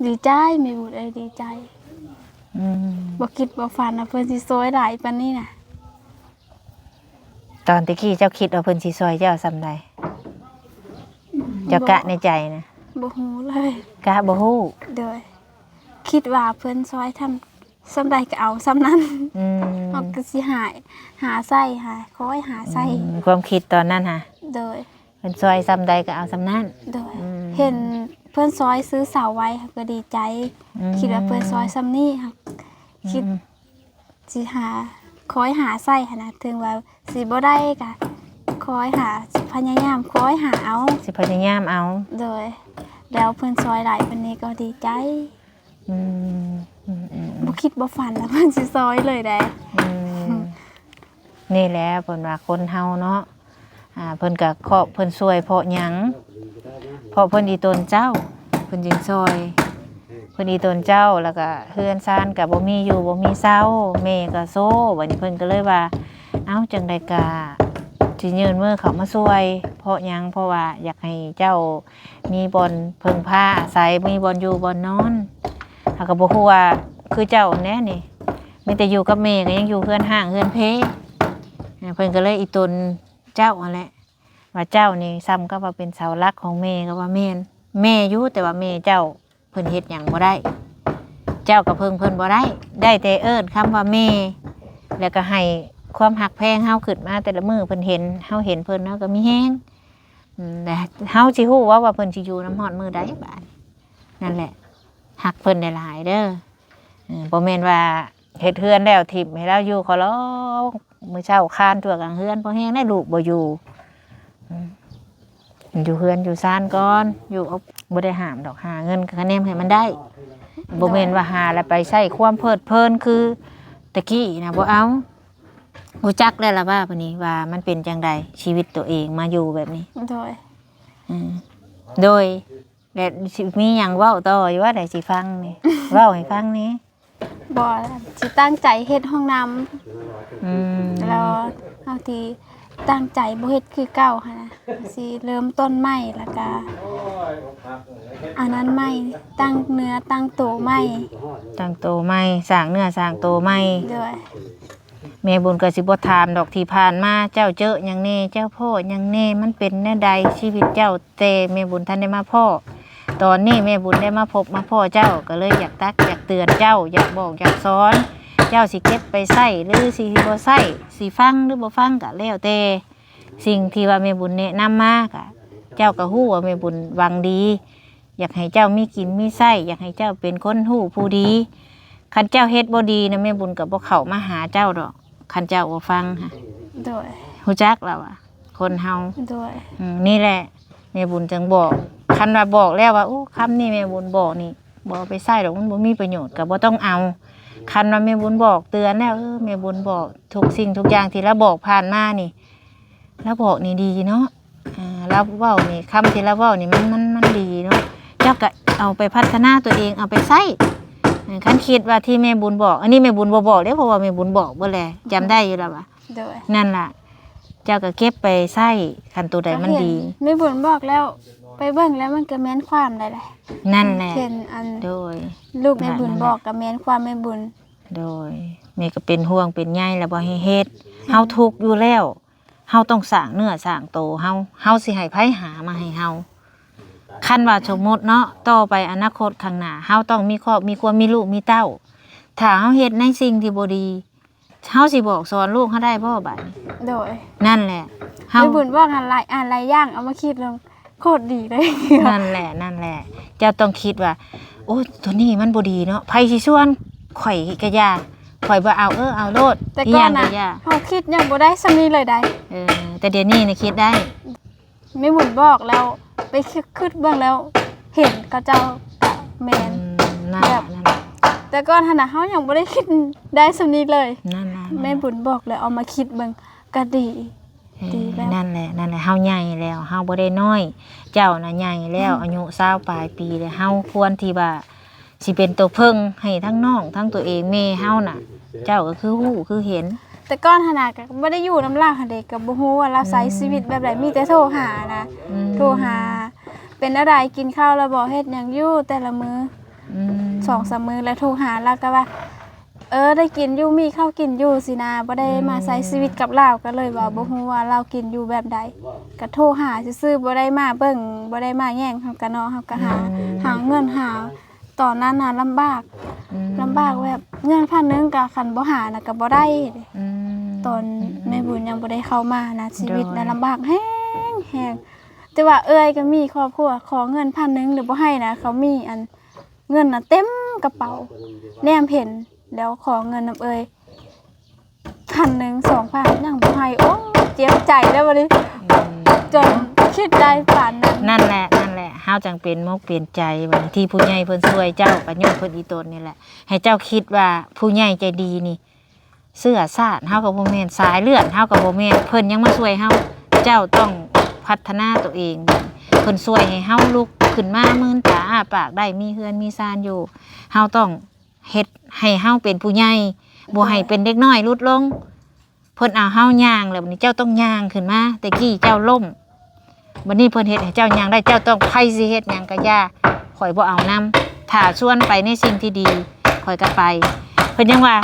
ດີໃຈ ແມ່ບຸນເອີຍ ດີໃຈ. ອືມ ບໍ່ຄິດບໍ່ຝັນວ່າເພິ່ນຊິຊ່ອຍຫຼາຍປານນີ້ນະ. ຕອນແຕ່ກີ້ເຈົ້າຄິດວ່າເພິ່ນຊິຊ່ອຍເຈົ້າສ່ຳໃດ? ເຈົ້າກະໃນໃຈນະ? ບໍ່ຮູ້ເລີຍ. ກະບໍ່ຮູ້? ໂດຍ. ຄິດວ່າເພິ່ນຊ່ອຍທຳ ສ່ຳໃດກໍເອົາສ່ຳນັ້ນ. ອືມ ເຮົາກໍຊິຫາ ຫາໃຊ້ ຫາ ຄອຍຫາໃຊ້. ອືມ ຄວາມຄິດຕອນນັ້ນຫະ? ໂດຍ. ເພິ່ນຊ່ອຍສ່ຳໃດກໍເອົາສ່ຳນັ້ນ. ໂດຍ. ອືມ ເຫັນເພິ່ນຊ່ອຍຊື້ເສົາໄວ້ ເຮົາກໍດີໃຈ. ອືມ ຄິດວ່າເພິ່ນຊ່ອຍສ່ຳນີ້ ເຮົາ ອືມ ຄິດ ຊິຫາ ຄອຍຫາໃຊ້ຫັ້ນນະ ເຖິງວ່າຊິບໍ່ໄດ້ກະຄອຍຫາ ຊິພະຍາຍາມຄອຍຫາເອົາ. ຊິພະຍາຍາມເອົາ. ໂດຍ. ແລ້ວເພິ່ນຊ່ອຍຫຼາຍປານນີ້ກໍດີໃຈ. ອືມ ອືມໆໆ ບໍ່ຄິດບໍ່ຝັນວ່າເພິ່ນຊິຊ່ອຍເລີຍໃດ. ອືມ ນີ້ແຫຼະເພິ່ນວ່າຄົນເຮົາເນາະ ອ່າ ເພິ່ນກະເຄາະ ເພິ່ນຊ່ວຍເພາະຫຍັງ? ເພາະເພິ່ນອີ່ຕົນເຈົ້າ ເພິ່ນຈຶ່ງຊ່ອຍ. ເພິ່ນອີ່ຕົນເຈົ້າ ແລ້ວກະເຮືອນຊານກະບໍ່ມີຢູ່ບໍ່ມີເຊົາ ແມ່ກະໂຊ. ບັດນີ້ເພິ່ນກໍເລີຍວ່າ ເອົ້າ ຈັ່ງໃດກະຊິຍື່ນມືເຂົ້າມາຊ່ວຍ. ເພາະຫຍັງ? ເພາະວ່າຢາກໃຫ້ເຈົ້າມີບ່ອນເພິ່ງພາອາໄສ ມີບ່ອນຢູ່ບ່ອນນອນ. ເຮົາກໍບໍ່ຮູ້ວ່າຄືເຈົ້າແນວນີ້ ມີແຕ່ຢູ່ກັບແມ່ ກໍຍັງຢູ່ເຮືອນຮ້າງເຮືອນເພ. ເພິ່ນກໍເລີຍອີ່ຕົນເຈົ້າຫັ້ນແຫຼະ ວ່າເຈົ້ານີ້ສ່ຳກັບວ່າເປັນເສົາຫຼັກຂອງແມ່ ກໍວ່າແມ່ນ ແມ່ຢູ່ ແຕ່ວ່າແມ່ເຈົ້າເພິ່ນເຮັດຫຍັງບໍ່ໄດ້ ເຈົ້າກໍເພິ່ງເພິ່ນບໍ່ໄດ້ ໄດ້ແຕ່ເອີ້ນຄຳວ່າແມ່ ແລ້ວກໍໃຫ້ຄວາມຮັກແພງເຮົາຂຶ້ນມາແຕ່ລະມື້. ເພິ່ນເຫັນເຮົາເຫັນເພິ່ນ ເຮົາກໍມີແຮງ. ອືມ ແຕ່ເຮົາຊິຮູ້ວ່າ ວ່າເພິ່ນຊິຢູ່ນຳຮອດມື້ໃດບາດນີ້. ນັ້ນແຫຼະ ຮັກເພິ່ນຫຼາຍໆເດີ. ເອີ ບໍ່ແມ່ນວ່າເຮັດເຮືອນແລ້ວຖິ້ມໃຫ້ລາວຢູ່ ຂໍລອງ ມື້ເຊົ້າຄານທົ່ວກາງເຮືອນ ພໍແຮງໄດ້ລູກບໍ່ຢູ່. ອືມ ຢູ່ເຮືອນຢູ່ຊານກ່ອນ ຢູ່ ບໍ່ໄດ້ຫ້າມດອກ ຫາເງິນກະແນມໃຫ້ມັນໄດ້. ບໍ່ແມ່ນວ່າຫາແລ້ວໄປໃຊ້ຄວາມເພີດເພີນຄືແຕ່ກີ້ນະ ບໍ່ເອົາ. ຮູ້ຈັກແລ້ວລະວ່າບາດນີ້ວ່າມັນເປັນຈັ່ງໃດ ຊີວິດໂຕເອງມາຢູ່ແບບນີ້. ໂດຍ. ອືມ ໂດຍ. ແລະ ຊິມີຫຍັງເວົ້າຕໍ່ຢູ່ວ່າ ໃດຊິຟັງນີ້ ເວົ້າໃຫ້ຟັງນີ້. ບໍ່ ຊິຕັ້ງໃຈເຮັດຫ້ອງນ້ຳ. ອືມ ແລ້ວເຮົາຊິຕັ້ງໃຈບໍ່ເຮັດຄືເກົ່າຫັ້ນນະ ຊິເລີ່ມຕົ້ນໃໝ່ ແລ້ວກະອັນນັ້ນໃໝ່ ຕັ້ງເນື້ອຕັ້ງໂຕໃໝ່. ຕັ້ງໂຕໃໝ່ ສ້າງເນື້ອສ້າງໂຕໃໝ່. ໂດຍ. ແມ່ບຸນກໍຊິບໍ່ຖາມດອກ ທີ່ຜ່ານມາເຈົ້າເຈີຫຍັງແດ່ ເຈົ້າພໍ້ຫຍັງແດ່ ມັນເປັນແນວໃດຊີວິດເຈົ້າ ແຕ່ແມ່ບຸນທັນໄດ້ມາພໍ້. ຕອນນີ້ແມ່ບຸນໄດ້ມາພົບມາພໍ້ເຈົ້າ ກໍເລີຍຢາກຕັກຢາກເຕືອນເຈົ້າ ຢາກບອກຢາກສອນ. ເຈົ້າຊິເກັບໄປໃຊ້ ຫຼື ຊິບໍ່ໃຊ້ ຊິຟັງ ຫຼື ບໍ່ຟັງ ກໍແລ້ວແຕ່. ສິ່ງທີ່ວ່າແມ່ບຸນແນະນຳມາ ກໍ ເຈົ້າກໍຮູ້ວ່າແມ່ບຸນຫວັງດີ ຢາກໃຫ້ເຈົ້າມີກິນມີໃຊ້ ຢາກໃຫ້ເຈົ້າເປັນຄົນຮູ້ຜູ້ດີ. ຄັນເຈົ້າເຮັດບໍ່ດີນະ ແມ່ບຸນກໍບໍ່ເຂົ້າມາຫາເຈົ້າດອກ ຄັນເຈົ້າບໍ່ຟັງຫະ. ໂດຍ. ຮູ້ຈັກລະວ່າຄົນເຮົາ. ໂດຍ. ອືມ ນີ້ແຫຼະແມ່ບຸນຈຶ່ງບອກ ຄັນວ່າບອກແລ້ວວ່າ ໂອ້ ຄຳນີ້ແມ່ບຸນບອກນີ້ ບໍ່ເອົາໄປໃຊ້ດອກ ມັນບໍ່ມີປະໂຫຍດ ກໍບໍ່ຕ້ອງເອົາ. ຄັນວ່າແມ່ບຸນບອກເຕືອນແລ້ວ ເອີ ແມ່ບຸນບອກທຸກສິ່ງທຸກຢ່າງທີ່ລາວບອກຜ່ານມານີ້ ລາວບອກນີ້ດີເນາະ ອ່າ ລາວເວົ້ານີ້ ຄຳທີ່ລາວເວົ້ານີ້ ມັນ ມັນ ມັນດີເນາະ ເຈົ້າກໍເອົາໄປພັດທະນາຕົວເອງ ເອົາໄປໃຊ້. ເອີ ຄັນຄິດວ່າທີ່ແມ່ບຸນບອກ ອັນນີ້ແມ່ບຸນບໍ່ບອກເດ້ ເພາະວ່າແມ່ບຸນບອກເບິດແຫຼະ ຈຳໄດ້ຢູ່ລະວ່າ. ໂດຍ. ນັ້ນລະ ເຈົ້າກໍເກັບໄປໃຊ້ ຄັນໂຕໃດມັນດີ. ແມ່ບຸນບອກແລ້ວ ໄປເບິ່ງແລ້ວມັນກໍແມ່ນຄວາມໄດ້ແຫຼະ. ນັ້ນແຫຼະ. ເຫັນອັນ ໂດຍ ລູກແມ່ບຸນບອກກໍແມ່ນຄວາມແມ່ບຸນ. ໂດຍ. ແມ່ກໍເປັນຫ່ວງເປັນໃຍ ແລ້ວບໍ່ໃຫ້ເຮັດ ເຮົາທຸກຢູ່ແລ້ວ ເຮົາຕ້ອງສ້າງເນື້ອສ້າງໂຕເຮົາ ເຮົາຊິໃຫ້ໃຜຫາມາໃຫ້ເຮົາ? ຄັນວ່າສົມມຸດເນາະ ຕໍ່ໄປອະນາຄົດຂ້າງໜ້າ ເຮົາຕ້ອງມີຄອບມີຄົວ ມີລູກມີເຕົ້າ ຖ້າເຮົາເຮັດໃນສິ່ງທີ່ບໍ່ດີ ເຮົາຊິບອກສອນລູກເຮົາໄດ້ບໍ່ບາດນີ້? ໂດຍ. ນັ້ນແຫຼະ ເຮົາ ແມ່ບຸນບອກຫັ້ນຫຼາຍ ອ່ານຫຼາຍຢ່າງ ເອົາມາຄິດແລ້ວ ໂຄດດີເລີຍ. ນັ້ນແຫຼະ ນັ້ນແຫຼະ ເຈົ້າຕ້ອງຄິດວ່າ ໂອ້ຍ ໂຕນີ້ມັນບໍ່ດີເນາະ ໃຜຊິຊວນ ຂ້ອຍກະຢ່າ ຂ້ອຍບໍ່ເອົາ ເອີ ເອົາໂລດ. ແຕ່ກ່ອນນະ ເຮົາຄິດຫຍັງບໍ່ໄດ້ສ່ຳນີ້ເລີຍໃດ. ເອີ ແຕ່ດຽວນີ້ນະຄິດໄດ້. ແມ່ບຸນບອກແລ້ວ ໄປຄິດເບິ່ງແລ້ວ ເຫັນເຂົາເຈົ້າກະແມ່ນ. ອືມ ນັ້ນແຫຼະ ແບບ ນັ້ນແຫຼະ ແຕ່ກ່ອນຫັ້ນນະ ເຮົາຍັງບໍ່ໄດ້ຄິດໄດ້ສ່ຳນີ້ເລີຍ. ນັ້ນແຫຼະ ແມ່ບຸນບອກແລ້ວ ເອົາມາຄິດເບິ່ງກະດີ. ເອີ ດີແລ້ວ. ນັ້ນແຫຼະ ນັ້ນແຫຼະ ເຮົາໃຫຍ່ແລ້ວ ເຮົາບໍ່ໄດ້ນ້ອຍ ເຈົ້ານະໃຫຍ່ແລ້ວ ອືມ ອາຍຸຊາວປາຍປີແລ້ວ ເຮົາຄວນທີ່ວ່າຊິເປັນຕົວເພິ່ງໃຫ້ທັງນ້ອງ ທັງຕົວເອງ ແມ່ເຮົານະ ເຈົ້າກໍຄືຮູ້ຄືເຫັນ. ແຕ່ກ່ອນຫັ້ນນະ ກໍບໍ່ໄດ້ຢູ່ນຳລາວຫັ້ນເດ ກໍບໍ່ຮູ້ວ່າລາວໃຊ້ ອືມ ຊີວິດແບບໃດ ມີແຕ່ໂທຫານະ. ອືມ ໂທຫາ ເປັນແນວໃດ ກິນເຂົ້າແລ້ວບໍ່ ເຮັດຫຍັງຢູ່ແຕ່ລະມື້. ອືມ ສອງສາມມື້ແລ້ວໂທຫາ ລາວກໍວ່າ ເອີ ໄດ້ກິນຢູ່ ມີເຂົ້າກິນຢູ່ຊີ້ນະ ບໍ່ໄດ້ມາໃຊ້ຊີວິດກັບລາວ ກໍເລີຍວ່າບໍ່ຮູ້ວ່າລາວກິນຢູ່ແບບໃດ ກໍໂທຫາຊື່ໆ ບໍ່ໄດ້ມາເບິ່ງ ບໍ່ໄດ້ມາແຍງເຮົາກະເນາະ ເຮົາກະຫາ ຫາເງິນຫາ ຕອນນັ້ນນະລຳບາກ ອືມ ລຳບາກແບບເງິນພັນໜຶ່ງກະຄັນບໍ່ຫານະກະບໍ່ໄດ້ເດ້ ອືມ ຕອນແມ່ບຸນຍັງບໍ່ໄດ້ເຂົ້າມານະ ຊີວິດນະລຳບາກແຮງໆ ແຕ່ວ່າເອື້ອຍກໍມີຄອບຄົວ ຂໍເງິນພັນໜຶ່ງຫຼືບໍ່ໃຫ້ນະ ເຂົາມີອັນ ເງິນນະເຕັມກະເປົາ ແນມເຫັນແລ້ວຂໍເງິນນຳເອື້ອຍ ພັນໜຶ່ງ ສອງພັນ ຍັງບໍ່ໃຫ້ ໂອ້ ເຈັບໃຈແລ້ວບັດນີ້ ອືມ ຈົນຄິດໄດ້ປານນັ້ນ ນັ້ນແຫຼະ ນັ້ນແຫຼະ ເຮົາຈັ່ງເປັນມົກເປັນໃຈ ບັດນີ້ທີ່ຜູ້ໃຫຍ່ເພິ່ນຊ່ວຍເຈົ້າ ກໍຍ້ອນເພິ່ນອີ່ຕົນນີ້ແຫຼະ ໃຫ້ເຈົ້າຄິດວ່າຜູ້ໃຫຍ່ໃຈດີນີ້ ເຊື້ອຊາດເຮົາກໍບໍ່ແມ່ນ ສາຍເລືອດເຮົາກໍບໍ່ແມ່ນ ເພິ່ນຍັງມາຊ່ວຍເຮົາ ເຈົ້າຕ້ອງພັດທະນາຕົວເອງ ເພິ່ນຊ່ວຍໃຫ້ເຮົາລຸກຂຶ້ນມາ ມືນຕາອ້າປາກໄດ້ ມີເຮືອນມີຊານຢູ່ ເຮົາຕ້ອງ ເຮັດໃຫ້ເຮົາເປັນຜູ້ໃຫຍ່ ບໍ່ໃຫ້ເປັນເດັກນ້ອຍຫຼຸດລົງ ເພິ່ນເອົາເຮົາຍ່າງແລ້ວ ບັດນີ້ເຈົ້າຕ້ອງຍ່າງຂຶ້ນມາ ແຕ່ກີ້ເຈົ້າລົ້ມ ບັດນີ້ເພິ່ນເຮັດໃຫ້ເຈົ້າຍ່າງໄດ້ ເຈົ້າຕ້ອງ ໃຜຊິເຮັດຫຍັງກໍຢ່າ ຂ້ອຍບໍ່ເອົານຳ ຖ້າຊວນໄປໃນສິ່ງທີ່ດີ ຂ້ອຍກໍໄປ ເພິ່ນຍັງວ່າ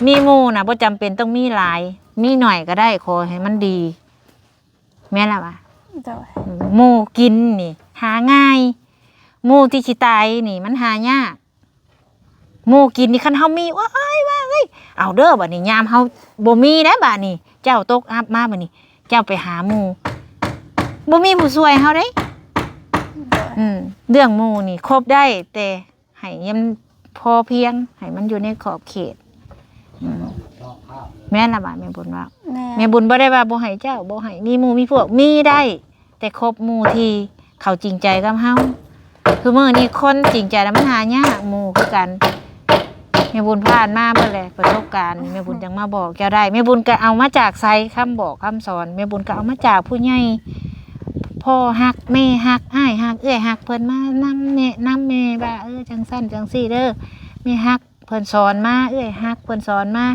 ມີໝູ່ນະບໍ່ຈຳເປັນຕ້ອງມີຫຼາຍ ມີໜ້ອຍກໍໄດ້ ຂໍໃຫ້ມັນດີ ແມ່ນລະວະ ໂດຍ ໝູ່ກິນນີ້ຫາງ່າຍ ໝູ່ທີ່ຊິຕາຍນີ້ມັນຫາຍາກ ໝູ່ກິນນີ້ຄັນເຮົາມີ ໂອ້ຍ ວ່າເອີຍ ເອົາເດີ ບາດນີ້ຍາມເຮົາບໍ່ມີແລ້ວ ບາດນີ້ເຈົ້າຕົກອັບມາ ບາດນີ້ເຈົ້າໄປຫາໝູ່ ບໍ່ມີຜູ້ຊ່ວຍເຮົາເດ້ ໂດຍ ອືມ ເລື່ອງໝູ່ນີ້ຄົບໄດ້ ແຕ່ໃຫ້ມັນພໍພຽງ ໃຫ້ມັນຢູ່ໃນຂອບເຂດ ອືມ ແມ່ນລະບາດແມ່ບຸນເວົ້າ ແມ່ນ ແມ່ບຸນບໍ່ໄດ້ວ່າບໍ່ໃຫ້ເຈົ້າ ບໍ່ໃຫ້ມີໝູ່ມີພວກ ມີໄດ້ ແຕ່ຄົບໝູ່ທີ່ເຂົາຈິງໃຈກັບເຮົາ ຄືມື້ນີ້ຄົນຈິງໃຈລະມັນຫາຍາກ ໝູ່ຄືກັນ ແມ່ບຸນຜ່ານມາເບິດແຫຼະ ປະສົບການນີ້ ແມ່ບຸນຈັ່ງມາບອກເຈົ້າໄດ້ ແມ່ບຸນກະເອົາມາຈາກໃສ ຄຳບອກຄຳສອນ ແມ່ບຸນກະເອົາມາຈາກຜູ້ໃຫຍ່ ພໍ່ຮັກ ແມ່ຮັກ ອ້າຍຮັກ ເອື້ອຍຮັກ ເພິ່ນມານຳແນະນຳແມ່ວ່າ ເອີ ຈັ່ງຊັ້ນຈັ່ງຊີ້ເດີ ແມ່ຮັກ ເພິ່ນສອນມາ ເອື້ອຍຮັກເພິ່ນສອນມາ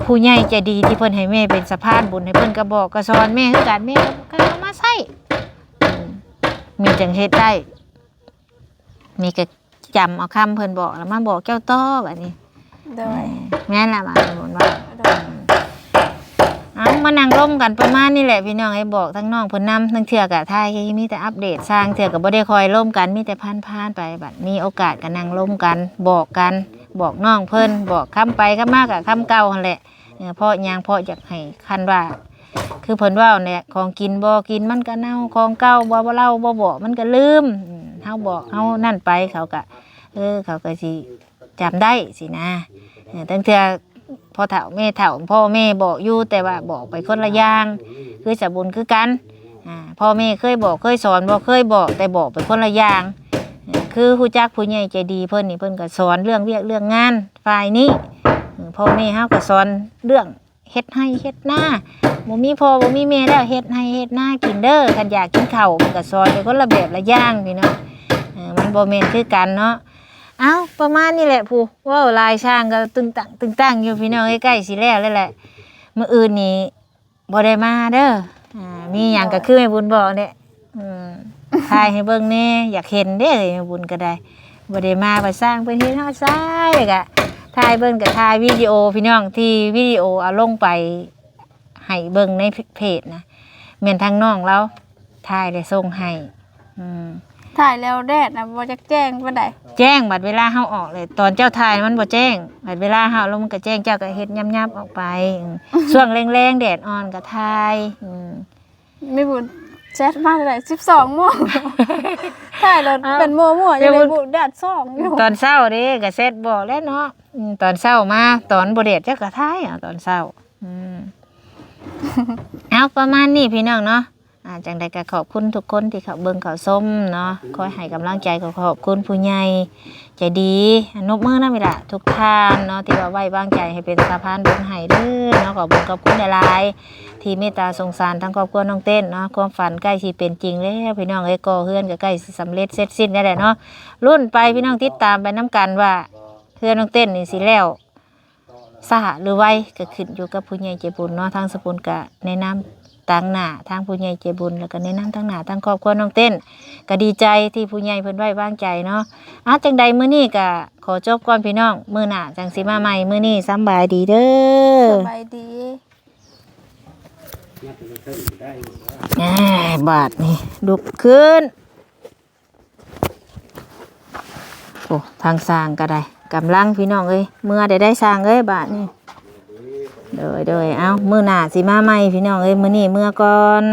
ຜູ້ໃຫຍ່ໃຈດີທີ່ເພິ່ນໃຫ້ແມ່ເປັນສະພານບຸນໃຫ້ ເພິ່ນກໍບອກກໍສອນແມ່ຄືກັນ ແມ່ກໍເອົາມາໃຊ້ ອືມ ແມ່ຈັ່ງເຮັດໄດ້ ແມ່ກໍຈຳເອົາຄຳເພິ່ນບອກ ແລ້ວມາບອກເຈົ້າຕໍ່ບາດນີ້ ໂດຍ ແມ່ນລະ ໝາຍຄວາມວ່າ ໂດຍ ເອົາ ມານັ່ງລົມກັນປະມານນີ້ແຫຼະພີ່ນ້ອງເອີຍ ບອກທາງນ້ອງເພິ່ນນຳ ລາງເທື່ອກະຖ່າຍມີແຕ່ອັບເດດ ລາງເທື່ອກະບໍ່ໄດ້ຄ່ອຍລົມກັນ ມີແຕ່ຜ່ານໆໄປ ບັດມີໂອກາດກະນັ່ງລົມກັນ ບອກກັນ ບອກນ້ອງເພິ່ນ ບອກຄຳໄປຄຳມາກະຄຳເກົ່າຫັ້ນແຫຼະ ເພາະຫຍັງ ເພາະຢາກໃຫ້ ຄັນວ່າ ຄືເພິ່ນເວົ້າແຫຼະ ຂອງກິນບໍ່ກິນມັນກະເນົ່າ ຂອງເກົ່າບໍ່ເລົ່າບໍ່ບອກມັນກະລືມ ເຮົາບອກເຮົານັ້ນໄປ ເຂົາກະ ເອີ ເຂົາກະຊິ ຈຳໄດ້ຊີ້ນະ ເອີ ລາງເທື່ອພໍ່ເຖົ້າແມ່ເຖົ້າ ພໍ່ແມ່ບອກຢູ່ ແຕ່ວ່າບອກໄປຄົນລະຢ່າງ ຄືສະບຸນຄືກັນ ອາ ພໍ່ແມ່ເຄີຍບອກເຄີຍສອນບໍ່ ເຄີຍບອກ ແຕ່ບອກໄປຄົນລະຢ່າງ ເອີ ຄືຮູ້ຈັກຜູ້ໃຫຍ່ໃຈດີເພິ່ນນີ້ ເພິ່ນກໍສອນເລື່ອງວຽກເລື່ອງງານຝ່າຍນີ້ ເອີ ພໍ່ແມ່ເຮົາກໍສອນເລື່ອງ ເຮັດໄຮ່ເຮັດນາ ບໍ່ມີພໍ່ບໍ່ມີແມ່ແລ້ວ ເຮັດໄຮ່ເຮັດນາກິນເດີ ຄັນຢາກກິນເຂົ້າ ເພິ່ນກໍສອນໄປຄົນລະແບບລະຢ່າງພີ່ນ້ອງ ເອີ ມັນບໍ່ແມ່ນຄືກັນເນາະ ເອົ້າ ປະມານນີ້ແຫຼະ ຜູ້ເວົ້າຫຼາຍຊ່າງກໍຕຶງຕັງຕຶງຕັງຢູ່ພີ່ນ້ອງເອີຍ ໃກ້ຊິແລ້ວແລ້ວແຫຼະ ມື້ອື່ນນີ້ບໍ່ໄດ້ມາເດີ ອາ ມີຫຍັງກໍຄືແມ່ບຸນບອກແຫຼະ ອືມ ຖ່າຍໃຫ້ເບິ່ງແດ່ ຢາກເຫັນເດ້ ແມ່ບຸນກໍໄດ້ ບໍ່ໄດ້ມາ ວ່າຊ່າງເພິ່ນເຮັດຮອດຊາຍ ແລ້ວກະຖ່າຍເບິ່ງ ກະຖ່າຍວິດີໂອພີ່ນ້ອງ ທີ່ວິດີໂອເອົາລົງໄປໃຫ້ເບິ່ງໃນເພຈນະ ແມ່ນທາງນ້ອງລາວຖ່າຍແລ້ວສົ່ງໃຫ້ ອືມ ຖ່າຍແລ້ວແດດນະບໍ່ຈັກແຈ້ງປານໃດ ແຈ້ງ ບັດເວລາເຮົາອອກເລີຍ ຕອນເຈົ້າຖ່າຍມັນບໍ່ແຈ້ງ ບັດເວລາເຮົາເອົາລົງມັນກະແຈ້ງ ເຈົ້າກະເຮັດຍາບໆອອກໄປ ອືມ ຊ່ວງແລງໆແດດອ່ອນກະຖ່າຍ ອືມ ແມ່ບຸນແຊັດມາເທົ່າໃດ ສິບສອງໂມງ ຖ່າຍແລ້ວ ເອົ້າ ເປັນມົວໆຢູ່ ແມ່ບຸນ ແດດສ່ອງຢູ່ ຕອນເຊົ້າເດ້ ກະແຊັດບອກແລ້ວເນາະ ອືມ ຕອນເຊົ້າມາ ຕອນບໍ່ແດດເຈົ້າກະຖ່າຍເອົາຕອນເຊົ້າ ອືມ ເອົາ ປະມານນີ້ພີ່ນ້ອງເນາະ ອາ ຈັ່ງໃດກະຂອບຄຸນທຸກຄົນທີ່ເຂົ້າເບິ່ງເຂົ້າຊົມເນາະ ຄອຍໃຫ້ກຳລັງໃຈ ກໍຂອບຄຸນຜູ້ໃຫຍ່ໃຈດີ ອະນຸບມືນຳອີ່ຫຼະທຸກທ່ານເນາະ ທີ່ວ່າໄວ້ວາງໃຈໃຫ້ເປັນສະພານບຸນໃຫ້ເດີເນາະ ຂອບຄຸນຂອບຄຸນຫຼາຍໆ ທີ່ເມດຕາສົງສານທາງຄອບຄົວນ້ອງເຕັ້ນເນາະ ຄວາມຝັນໃກ້ຊິເປັນຈິງແລ້ວພີ່ນ້ອງເອີຍ ກໍ່ເຮືອນກໍໃກ້ຊິສຳເລັດເສັດສິ້ນແລ້ວແຫຼະເນາະ ລຸ້ນໄປພີ່ນ້ອງ ຕິດຕາມໄປນຳກັນວ່າເຮືອນນ້ອງເຕັ້ນນີ້ຊິແລ້ວຊ້າຫຼືໄວ ກໍຂຶ້ນຢູ່ກັບຜູ້ໃຫຍ່ໃຈບຸນເນາະ ທາງສະບຸນກໍແນະນຳ ຕາງໜ້າທາງຜູ້ໃຫຍ່ໃຈບຸນ ແລ້ວກໍໃນນາມຕາງໜ້າທາງຄອບຄົວນ້ອງເຕັ້ນ ກໍດີໃຈທີ່ຜູ້ໃຫຍ່ເພິ່ນໄວ້ວາງໃຈເນາະ. ອ່ະ ຈັ່ງໃດມື້ນີ້ກໍຂໍຈົບກ່ອນພີ່ນ້ອງ, ມື້ໜ້າຈັ່ງຊິມາໃໝ່. ມື້ນີ້ສຳບາຍດີເດີ. ສະບາຍດີ. ແນ່ ບາດນີ້ລຸກຂຶ້ນ. ໂອ້ ທາງຊ່າງກໍໄດ້ກຳລັງພີ່ນ້ອງເອີຍ. ເມືອໄດ້ ໄດ້ຊ່າງເອີຍ ບາດນີ້. ໂດຍ ໂດຍ ເອົ້າ ມື້ໜ້າຊິມາໃໝ່ພີ່ນ້ອງເອີຍ. ມື້ນີ້ເມືອກ່ອນ.